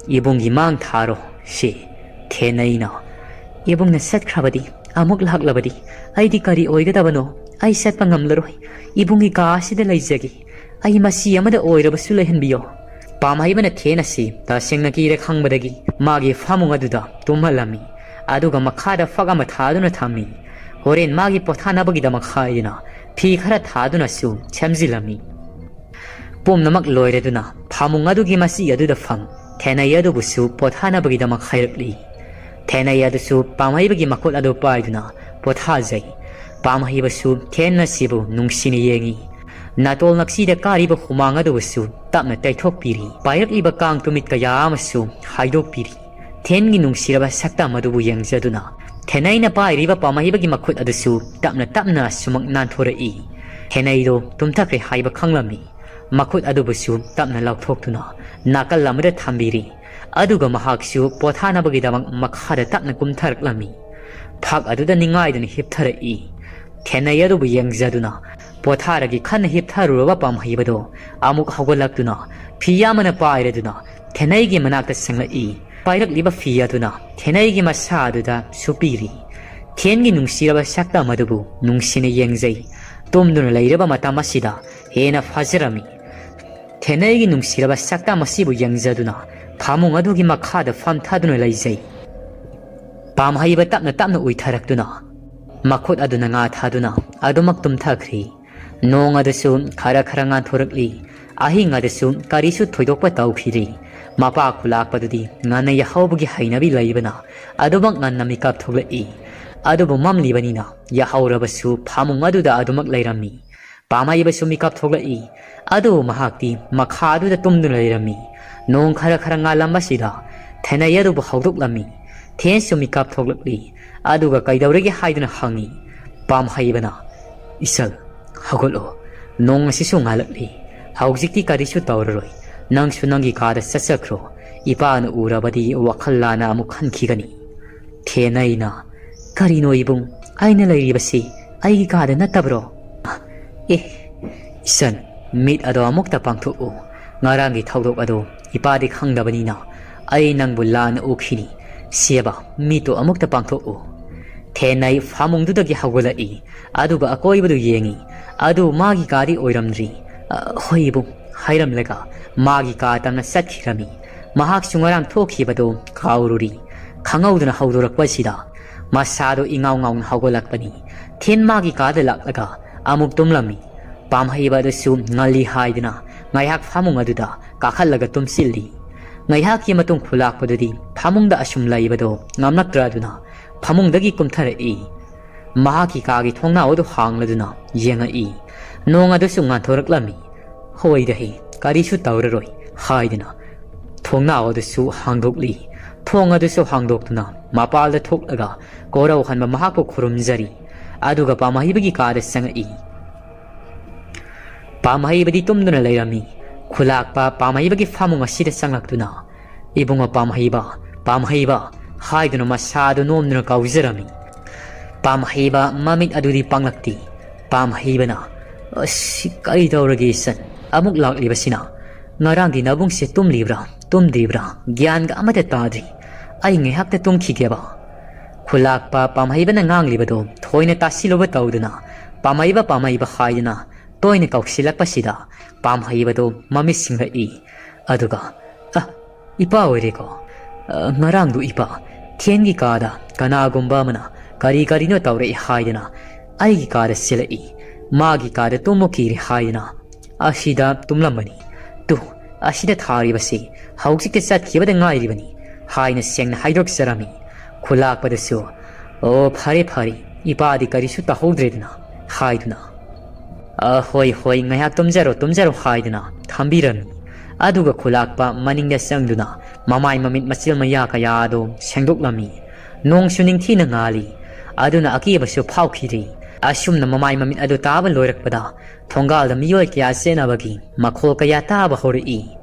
ꯏꯕꯨꯡꯒꯤ ꯃꯥꯡ ꯊꯥꯔꯣ", ꯁꯤ ꯊꯦꯟꯅꯩꯅ꯫ "ꯏꯕꯨꯡꯅ ꯆꯠꯈ꯭ꯔꯕꯗꯤ, ꯑꯃꯨꯛ ꯂꯥꯛꯂꯕꯗꯤ ꯑꯩꯗꯤ ꯀꯔꯤ ꯑꯣꯏꯒꯗꯕꯅꯣ? ꯑꯩ ꯆꯠꯄ ꯉꯝꯂꯔꯣꯏ꯫ ꯏꯕꯨꯡꯒꯤ ꯀꯥ ꯑꯁꯤꯗ ꯂꯩꯖꯒꯦ꯫ ꯑꯩ ꯃꯆꯤ ꯑꯃꯗ ꯑꯣꯏꯔꯕꯁꯨ ꯂꯩꯍꯟꯕꯤꯌꯣ"꯫ ꯄꯥꯝꯍꯩꯕꯅ ꯊꯦꯟ ꯑꯁꯤ ꯇꯁꯦꯡꯅ ꯀꯤꯔꯦ ꯈꯪꯕꯗꯒꯤ ꯃꯥꯒꯤ ꯐꯃꯨꯡ ꯑꯗꯨꯗ ꯇꯨꯝꯍꯜꯂꯝꯃꯤ꯫ ꯑꯗꯨꯒ ꯃꯈꯥꯗ ꯐꯛ ꯑꯃ ꯊꯥꯗꯨꯅ ꯊꯝꯃꯤ꯫ ꯍꯣꯔꯦꯟ ꯃꯥꯒꯤ ꯄꯣꯊꯥꯅꯕꯒꯤꯗꯃꯛ ꯍꯥꯏꯗꯨꯅ ꯐꯤ ꯈꯔ ꯊꯥꯗꯨꯅꯁꯨ ꯁꯦꯝꯖꯤꯜꯂꯝꯃꯤ꯫ ꯄꯨꯝꯅꯃꯛ ꯂꯣꯏꯔꯗꯨꯅ ꯐꯃꯨꯡ ꯑꯗꯨꯒꯤ ꯃꯆꯤ ꯑꯗꯨꯗ ꯐꯝ ꯊꯦꯅꯩ ꯑꯗꯨꯕꯨꯁꯨ ꯄꯣꯊꯥꯅꯕꯒꯤꯗꯃꯛ ꯍꯥꯏꯔꯛꯂꯤ꯫ ꯊꯦꯅꯩ ꯑꯗꯨꯁꯨ ꯄꯥꯝꯍꯩꯕꯒꯤ ꯃꯈꯨꯠ ꯑꯗꯨ ꯄꯥꯏꯗꯨꯅ ꯄꯣꯊꯥꯖꯩ꯫ ꯄꯥꯝꯍꯩꯕꯁꯨ ꯊꯦꯟ ꯑꯁꯤꯕꯨ ꯅꯨꯡꯁꯤꯅ ꯌꯦꯡꯏ꯫ ꯅꯥꯇꯣꯜ ꯅꯛꯁꯤꯗ ꯀꯥꯔꯤꯕ ꯍꯨꯃꯥꯡ ꯑꯗꯨꯕꯨꯁꯨ ꯇꯞꯅ ꯇꯩꯊꯣꯛꯄꯤꯔꯤ꯫ ꯄꯥꯏꯔꯛꯂꯤꯕ ꯀꯥꯡ ꯇꯨꯃꯤꯠ ꯀꯌꯥ ꯑꯃꯁꯨ ꯍꯥꯏꯗꯣꯛꯄꯤꯔꯤ꯫ ꯊꯦꯟꯒꯤ ꯅꯨꯡꯁꯤꯔꯕ ꯁꯛꯇꯝ ꯑꯗꯨꯕꯨ ꯌꯦꯡꯖꯗꯨꯅ ꯊꯦꯅꯩꯅ ꯄꯥꯏꯔꯤꯕ ꯄꯥꯝꯍꯩꯕꯒꯤ ꯃꯈꯨꯠ ꯑꯗꯨꯁꯨ ꯇꯞꯅ ꯇꯞꯅ ꯁꯨꯃꯛ ꯅꯥꯟꯊꯣꯔꯛꯏ꯫ ꯊꯦꯅꯩꯗꯣ ꯇꯨꯝꯊꯈ꯭ꯔꯦ ꯍꯥꯏꯕ ꯈꯪꯂꯝꯃꯤ꯫ ꯃꯈꯨꯠ ꯑꯗꯨꯕꯨꯁꯨ ꯇꯞꯅ ꯂꯧꯊꯣꯛꯇꯨꯅ ꯅꯥꯀꯜ ꯑꯃꯗ ꯊꯝꯕꯤꯔꯤ꯫ ꯑꯗꯨꯒ ꯃꯍꯥꯛꯁꯨ ꯄꯣꯊꯥꯅꯕꯒꯤꯗꯃꯛ ꯃꯈꯥꯗ ꯇꯞꯅ ꯀꯨꯝꯊꯔꯛꯂꯝꯃꯤ꯫ ꯐꯛ ꯑꯗꯨꯗ ꯅꯤꯡꯉꯥꯏꯗꯨꯅ ꯍꯤꯞꯊꯔꯛꯏ꯫ ꯊꯦꯅꯩ ꯑꯗꯨꯕꯨ ꯌꯦꯡꯖꯗꯨꯅ ꯄꯣꯊꯥꯔꯒꯦ ꯈꯟꯅ ꯍꯤꯞꯊꯔꯨꯔꯕ ꯄꯥꯝꯍꯩꯕꯗꯣ ꯑꯃꯨꯛ ꯍꯧꯒꯠꯂꯛꯇꯨꯅ ꯐꯤ ꯑꯃꯅ ꯄꯥꯏꯔꯗꯨꯅ ꯊꯦꯅꯩꯒꯤ ꯃꯅꯥꯛꯇ ꯆꯪꯂꯛꯏ꯫ ꯄꯥꯏꯔꯛꯂꯤꯕ ꯐꯤ ꯑꯗꯨꯅ ꯊꯦꯅꯩꯒꯤ ꯃꯁꯥ ꯑꯗꯨꯗ ꯁꯨꯞꯄꯤꯔꯤ꯫ ꯊꯦꯟꯒꯤ ꯅꯨꯡꯁꯤꯔꯕ ꯁꯛꯇꯝ ꯑꯗꯨꯕꯨ ꯅꯨꯡꯁꯤꯅ ꯌꯦꯡꯖꯩ꯫ ꯇꯨꯝꯗꯨꯅ ꯂꯩꯔꯕ ꯃꯇꯝ ꯑꯁꯤꯗ ꯍꯦꯟꯅ ꯐꯖꯔꯝꯃꯤ꯫ ꯊꯦꯅꯩꯒꯤ ꯅꯨꯡꯁꯤꯔꯕ ꯁꯛꯇꯝ ꯑꯁꯤꯕꯨ ꯌꯦꯡꯖꯗꯨꯅ ꯐꯃꯨꯡ ꯑꯗꯨꯒꯤ ꯃꯈꯥꯗ ꯐꯝꯊꯗꯨꯅ ꯂꯩꯖꯩ꯫ ꯄꯥꯝꯍꯩꯕ ꯇꯞꯅ ꯇꯞꯅ ꯎꯏꯊꯔꯛꯇꯨꯅ ꯃꯈꯨꯠ ꯑꯗꯨꯅ ꯉꯥ ꯊꯥꯗꯨꯅ ꯑꯗꯨꯃꯛ ꯇꯨꯝꯊꯈ꯭ꯔꯤ꯫ ꯅꯣꯡ ꯑꯗꯨꯁꯨ ꯈꯔ ꯈꯔ ꯉꯥꯟꯊꯣꯔꯛꯂꯤ꯫ ꯑꯍꯤꯡ ꯑꯗꯨꯁꯨ ꯀꯔꯤꯁꯨ ꯊꯣꯏꯗꯣꯛꯄ ꯇꯧꯈꯤꯗ꯭ꯔꯤ꯫ ꯃꯄꯥ ꯈꯨꯂꯥꯛꯄꯗꯨꯗꯤ ꯉꯟꯅ ꯌꯥꯍꯧꯕꯒꯤ ꯍꯩꯅꯕꯤ ꯂꯩꯕꯅ ꯑꯗꯨꯃꯛ ꯉꯟꯅ ꯃꯤꯀꯞ ꯊꯣꯛꯂꯛꯏ꯫ ꯑꯗꯨꯕꯨ ꯃꯝꯂꯤꯕꯅꯤꯅ ꯌꯥꯍꯧꯔꯕꯁꯨ ꯐꯃꯨꯡ ꯑꯗꯨꯗ ꯑꯗꯨꯃꯛ ꯂꯩꯔꯝꯃꯤ꯫ ꯄꯥꯝꯍꯩꯕꯁꯨ ꯃꯤꯀꯞ ꯊꯣꯛꯂꯛꯏ꯫ ꯑꯗꯨꯕꯨ ꯃꯍꯥꯛꯇꯤ ꯃꯈꯥ ꯑꯗꯨꯗ ꯇꯨꯝꯗꯨꯅ ꯂꯩꯔꯝꯃꯤ꯫ ꯅꯣꯡ ꯈꯔ ꯈꯔ ꯉꯥꯜꯂꯝꯕꯁꯤꯗ ꯊꯦꯅꯩ ꯑꯗꯨꯕꯨ ꯍꯧꯗꯣꯛꯂꯝꯃꯤ꯫ ꯊꯦꯟꯁꯨ ꯃꯤꯀꯞ ꯊꯣꯛꯂꯛꯂꯤ꯫ ꯑꯗꯨꯒ ꯀꯩꯗꯧꯔꯒꯦ ꯍꯥꯏꯗꯨꯅ ꯍꯪꯉꯤ꯫ ꯄꯥꯝꯍꯩꯕꯅ, "ꯏꯆꯜ, ꯍꯧꯒꯠꯂꯣ꯫ ꯅꯣꯡ ꯑꯁꯤꯁꯨ ꯉꯥꯜꯂꯛꯂꯤ꯫ ꯍꯧꯖꯤꯛꯇꯤ ꯀꯔꯤꯁꯨ ꯇꯧꯔꯔꯣꯏ꯫ ꯅꯪꯁꯨ ꯅꯪꯒꯤ ꯀꯥꯗ ꯆꯠꯆꯈ꯭ꯔꯣ꯫ ꯏꯄꯥꯅ ꯎꯔꯕꯗꯤ ꯋꯥꯈꯜ ꯂꯥꯟꯅ ꯑꯃꯨꯛ ꯈꯟꯈꯤꯒꯅꯤ꯫" ꯊꯦꯅꯩꯅ, "ꯀꯔꯤꯅꯣ ꯏꯕꯨꯡ? ꯑꯩꯅ ꯂꯩꯔꯤꯕꯁꯤ ꯑꯩꯒꯤ ꯀꯥꯗ ꯅꯠꯇꯕ꯭ꯔꯣ?" "ꯑꯦ, ꯏꯆꯟ, ꯃꯤꯠ ꯑꯗꯣ ꯑꯃꯨꯛꯇ ꯄꯥꯡꯊꯣꯛꯎ꯫ ꯉꯔꯥꯡꯒꯤ ꯊꯧꯗꯣꯛ ꯑꯗꯣ ꯏꯄꯥꯗꯤ ꯈꯪꯗꯕꯅꯤꯅ ꯑꯩ ꯅꯪꯕꯨ ꯂꯥꯟꯅ ꯎꯈꯤꯅꯤ꯫ ꯁꯦꯕ, ꯃꯤꯠꯇꯣ ꯑꯃꯨꯛꯇ ꯄꯥꯡꯊꯣꯛꯎ꯫" ꯊꯦꯟꯅꯩ ꯐꯃꯨꯡꯗꯨꯗꯒꯤ ꯍꯧꯒꯠꯂꯛꯏ꯫ ꯑꯗꯨꯒ ꯑꯀꯣꯏꯕꯗꯨ ꯌꯦꯡꯉꯤ꯫ ꯑꯗꯨ ꯃꯥꯒꯤ ꯀꯥꯗꯤ ꯑꯣꯏꯔꯝꯗ꯭ꯔꯤ꯫ "ꯑ, ꯍꯣꯏ ꯏꯕꯨꯡ," ꯍꯥꯏꯔꯝꯂꯒ ꯃꯥꯒꯤ ꯀꯥ ꯇꯝꯅ ꯆꯠꯈꯤꯔꯝꯃꯤ꯫ ꯃꯍꯥꯛꯁꯨ ꯉꯔꯥꯡ ꯊꯣꯛꯈꯤꯕꯗꯨ ꯀꯥꯎꯔꯨꯔꯤ꯫ ꯈꯪꯍꯧꯗꯅ ꯍꯧꯗꯣꯔꯛꯄꯁꯤꯗ ꯃꯁꯥꯗꯣ ꯏꯉꯥꯎ ꯉꯥꯎꯅ ꯍꯧꯒꯠꯂꯛꯄꯅꯤ꯫ ꯊꯦꯟ ꯃꯥꯒꯤ ꯀꯥꯗ ꯂꯥꯛꯂꯒ ꯑꯃꯨꯛ ꯇꯨꯝꯂꯝꯃꯤ꯫ ꯄꯥꯝꯍꯩꯕ ꯑꯗꯨꯁꯨ ꯉꯜꯂꯤ ꯍꯥꯏꯗꯨꯅ ꯉꯥꯏꯍꯥꯛ ꯐꯃꯨꯡ ꯑꯗꯨꯗ ꯀꯥꯈꯠꯂꯒ ꯇꯨꯝꯁꯤꯜꯂꯤ꯫ ꯉꯥꯏꯍꯥꯛꯀꯤ ꯃꯇꯨꯡ ꯈꯨꯂꯥꯛꯄꯗꯨꯗꯤ ꯐꯃꯨꯡꯗ ꯑꯁꯨꯝ ꯂꯩꯕꯗꯣ ꯉꯝꯂꯛꯇ꯭ꯔꯗꯨꯅ ꯐꯃꯨꯡꯗꯒꯤ ꯀꯨꯝꯊꯔꯛꯏ꯫ ꯃꯍꯥꯛꯀꯤ ꯀꯥꯒꯤ ꯊꯣꯡꯅꯥꯎ ꯑꯗꯨ ꯍꯥꯡꯂꯗꯨꯅ ꯌꯦꯡꯉꯛꯏ꯫ ꯅꯣꯡ ꯑꯗꯨꯁꯨ ꯉꯥꯟꯊꯣꯔꯛꯂꯝꯃꯤ꯫ "ꯍꯣꯏꯗ ꯍꯦ, ꯀꯔꯤꯁꯨ ꯇꯧꯔꯔꯣꯏ," ꯍꯥꯏꯗꯨꯅ ꯊꯣꯡꯅꯥꯎ ꯑꯗꯨꯁꯨ ꯍꯥꯡꯗꯣꯛꯂꯤ꯫ ꯊꯣꯡ ꯑꯗꯨꯁꯨ ꯍꯥꯡꯗꯣꯛꯇꯨꯅ ꯃꯄꯥꯜꯗ ꯊꯣꯛꯂꯒ ꯀꯣꯔꯧꯍꯟꯕ ꯃꯍꯥꯛꯄꯨ ꯈꯨꯔꯨꯝꯖꯔꯤ꯫ ꯑꯗꯨꯒ ꯄꯥꯝꯍꯩꯕꯒꯤ ꯀꯥꯗ ꯆꯪꯉꯛꯏ꯫ ꯄꯥꯝꯍꯩꯕꯗꯤ ꯇꯨꯝꯗꯨꯅ ꯂꯩꯔꯝꯃꯤ꯫ ꯈꯨꯂꯥꯛꯄ ꯄꯥꯝꯍꯩꯕꯒꯤ ꯐꯃꯨꯡ ꯑꯁꯤꯗ ꯆꯪꯂꯛꯇꯨꯅ, "ꯏꯕꯨꯡꯉꯣ ꯄꯥꯝꯍꯩꯕ, ꯄꯥꯝꯍꯩꯕ," ꯍꯥꯏꯗꯨꯅ ꯃꯁꯥꯗꯨ ꯅꯣꯝꯗꯨꯅ ꯀꯧꯖꯔꯝꯃꯤ꯫ ꯄꯥꯝꯍꯩꯕ ꯃꯃꯤꯠ ꯑꯗꯨꯗꯤ ꯄꯥꯡꯂꯛꯇꯦ꯫ ꯄꯥꯝꯍꯩꯕꯅ, "ꯑꯁ, ꯀꯔꯤ ꯇꯧꯔꯒꯦ ꯏꯆꯟ? ꯑꯃꯨꯛ ꯂꯥꯛꯂꯤꯕꯁꯤꯅ? ꯉꯔꯥꯡꯒꯤ ꯅꯕꯨꯡꯁꯦ ꯇꯨꯝꯂꯤꯕ꯭ꯔꯥ, ꯇꯨꯝꯗ꯭ꯔꯤꯕ꯭ꯔꯥ? ꯒ꯭ꯌꯥꯟꯒ ꯑꯃꯠꯇ ꯇꯥꯗ꯭ꯔꯤ꯫ ꯑꯩ ꯉꯥꯏꯍꯥꯛꯇ ꯇꯨꯝꯈꯤꯒꯦꯕ꯫" ꯈꯨꯂꯥꯛꯄ ꯄꯥꯝꯍꯩꯕꯅ ꯉꯥꯡꯂꯤꯕꯗꯣ ꯊꯣꯏꯅ ꯇꯥꯁꯤꯜꯂꯨꯕ ꯇꯧꯗꯨꯅ, "ꯄꯥꯝꯍꯩꯕ, ꯄꯥꯝꯍꯩꯕ" ꯍꯥꯏꯗꯨꯅ ꯇꯣꯏꯅ ꯀꯧꯁꯤꯜꯂꯛꯄꯁꯤꯗ ꯄꯥꯝꯍꯩꯕꯗꯣ ꯃꯃꯤꯠ ꯁꯤꯡꯂꯛꯏ꯫ ꯑꯗꯨꯒ, "ꯑ, ꯏꯄꯥ ꯑꯣꯏꯔꯦꯀꯣ꯫ ꯑ, ꯉꯔꯥꯡꯗꯨ ꯏꯄꯥ, ꯊꯦꯟꯒꯤ ꯀꯥꯗ ꯀꯅꯥꯒꯨꯝꯕ ꯑꯃꯅ ꯀꯔꯤ ꯀꯔꯤꯅꯣ ꯇꯧꯔꯛꯏ ꯍꯥꯏꯗꯅ ꯑꯩꯒꯤ ꯀꯥꯗ ꯆꯦꯜꯂꯛꯏ꯫ ꯃꯥꯒꯤ ꯀꯥꯗ ꯇꯨꯝꯃꯨ ꯀꯤꯔꯦ ꯍꯥꯏꯗꯅ ꯑꯁꯤꯗ ꯇꯨꯝꯂꯝꯕꯅꯤ꯫ ꯇꯨ, ꯑꯁꯤꯗ ꯊꯥꯔꯤꯕꯁꯤ ꯍꯧꯖꯤꯛꯇ ꯆꯠꯈꯤꯕꯗ ꯉꯥꯏꯔꯤꯕꯅꯤ" ꯍꯥꯏꯅ ꯁꯦꯡꯅ ꯍꯥꯏꯗꯣꯛꯆꯔꯝꯃꯤ꯫ ꯈꯨꯂꯥꯛꯄꯗꯁꯨ, "ꯑꯣ, ꯐꯔꯦ ꯐꯔꯦ, ꯏꯄꯥꯗꯤ ꯀꯔꯤꯁꯨ ꯇꯥꯍꯧꯗ꯭ꯔꯦꯗꯅ" ꯍꯥꯏꯗꯨꯅ, "ꯑ, ꯍꯣꯏ ꯍꯣꯏ, ꯉꯥꯏꯍꯥꯛ ꯇꯨꯝꯖꯔꯣ ꯇꯨꯝꯖꯔꯣ" ꯍꯥꯏꯗꯨꯅ ꯊꯝꯕꯤꯔꯝꯃꯤ꯫ ꯑꯗꯨꯒ ꯈꯨꯂꯥꯛꯄ ꯃꯅꯤꯡꯗ ꯆꯪꯗꯨꯅ ꯃꯃꯥꯏ ꯃꯃꯤꯠ ꯃꯆꯤꯜ ꯃꯌꯥ ꯀꯌꯥ ꯑꯗꯨ ꯁꯦꯡꯗꯣꯛꯂꯝꯃꯤ꯫ ꯅꯣꯡꯁꯨ ꯅꯤꯡꯊꯤꯅ ꯉꯥꯜꯂꯤ꯫ ꯑꯗꯨꯅ ꯑꯀꯤꯕꯁꯨ ꯐꯥꯎꯈꯤꯗ꯭ꯔꯤ꯫ ꯑꯁꯨꯝꯅ ꯃꯃꯥꯏ ꯃꯃꯤꯠ ꯑꯗꯨ ꯇꯥꯕ ꯂꯣꯏꯔꯛꯄꯗ ꯊꯣꯡꯒꯥꯜꯗ ꯃꯤꯑꯣꯏ ꯀꯌꯥ ꯆꯦꯟꯅꯕꯒꯤ ꯃꯈꯣꯜ ꯀꯌꯥ ꯇꯥꯕ ꯍꯧꯔꯛꯏ꯫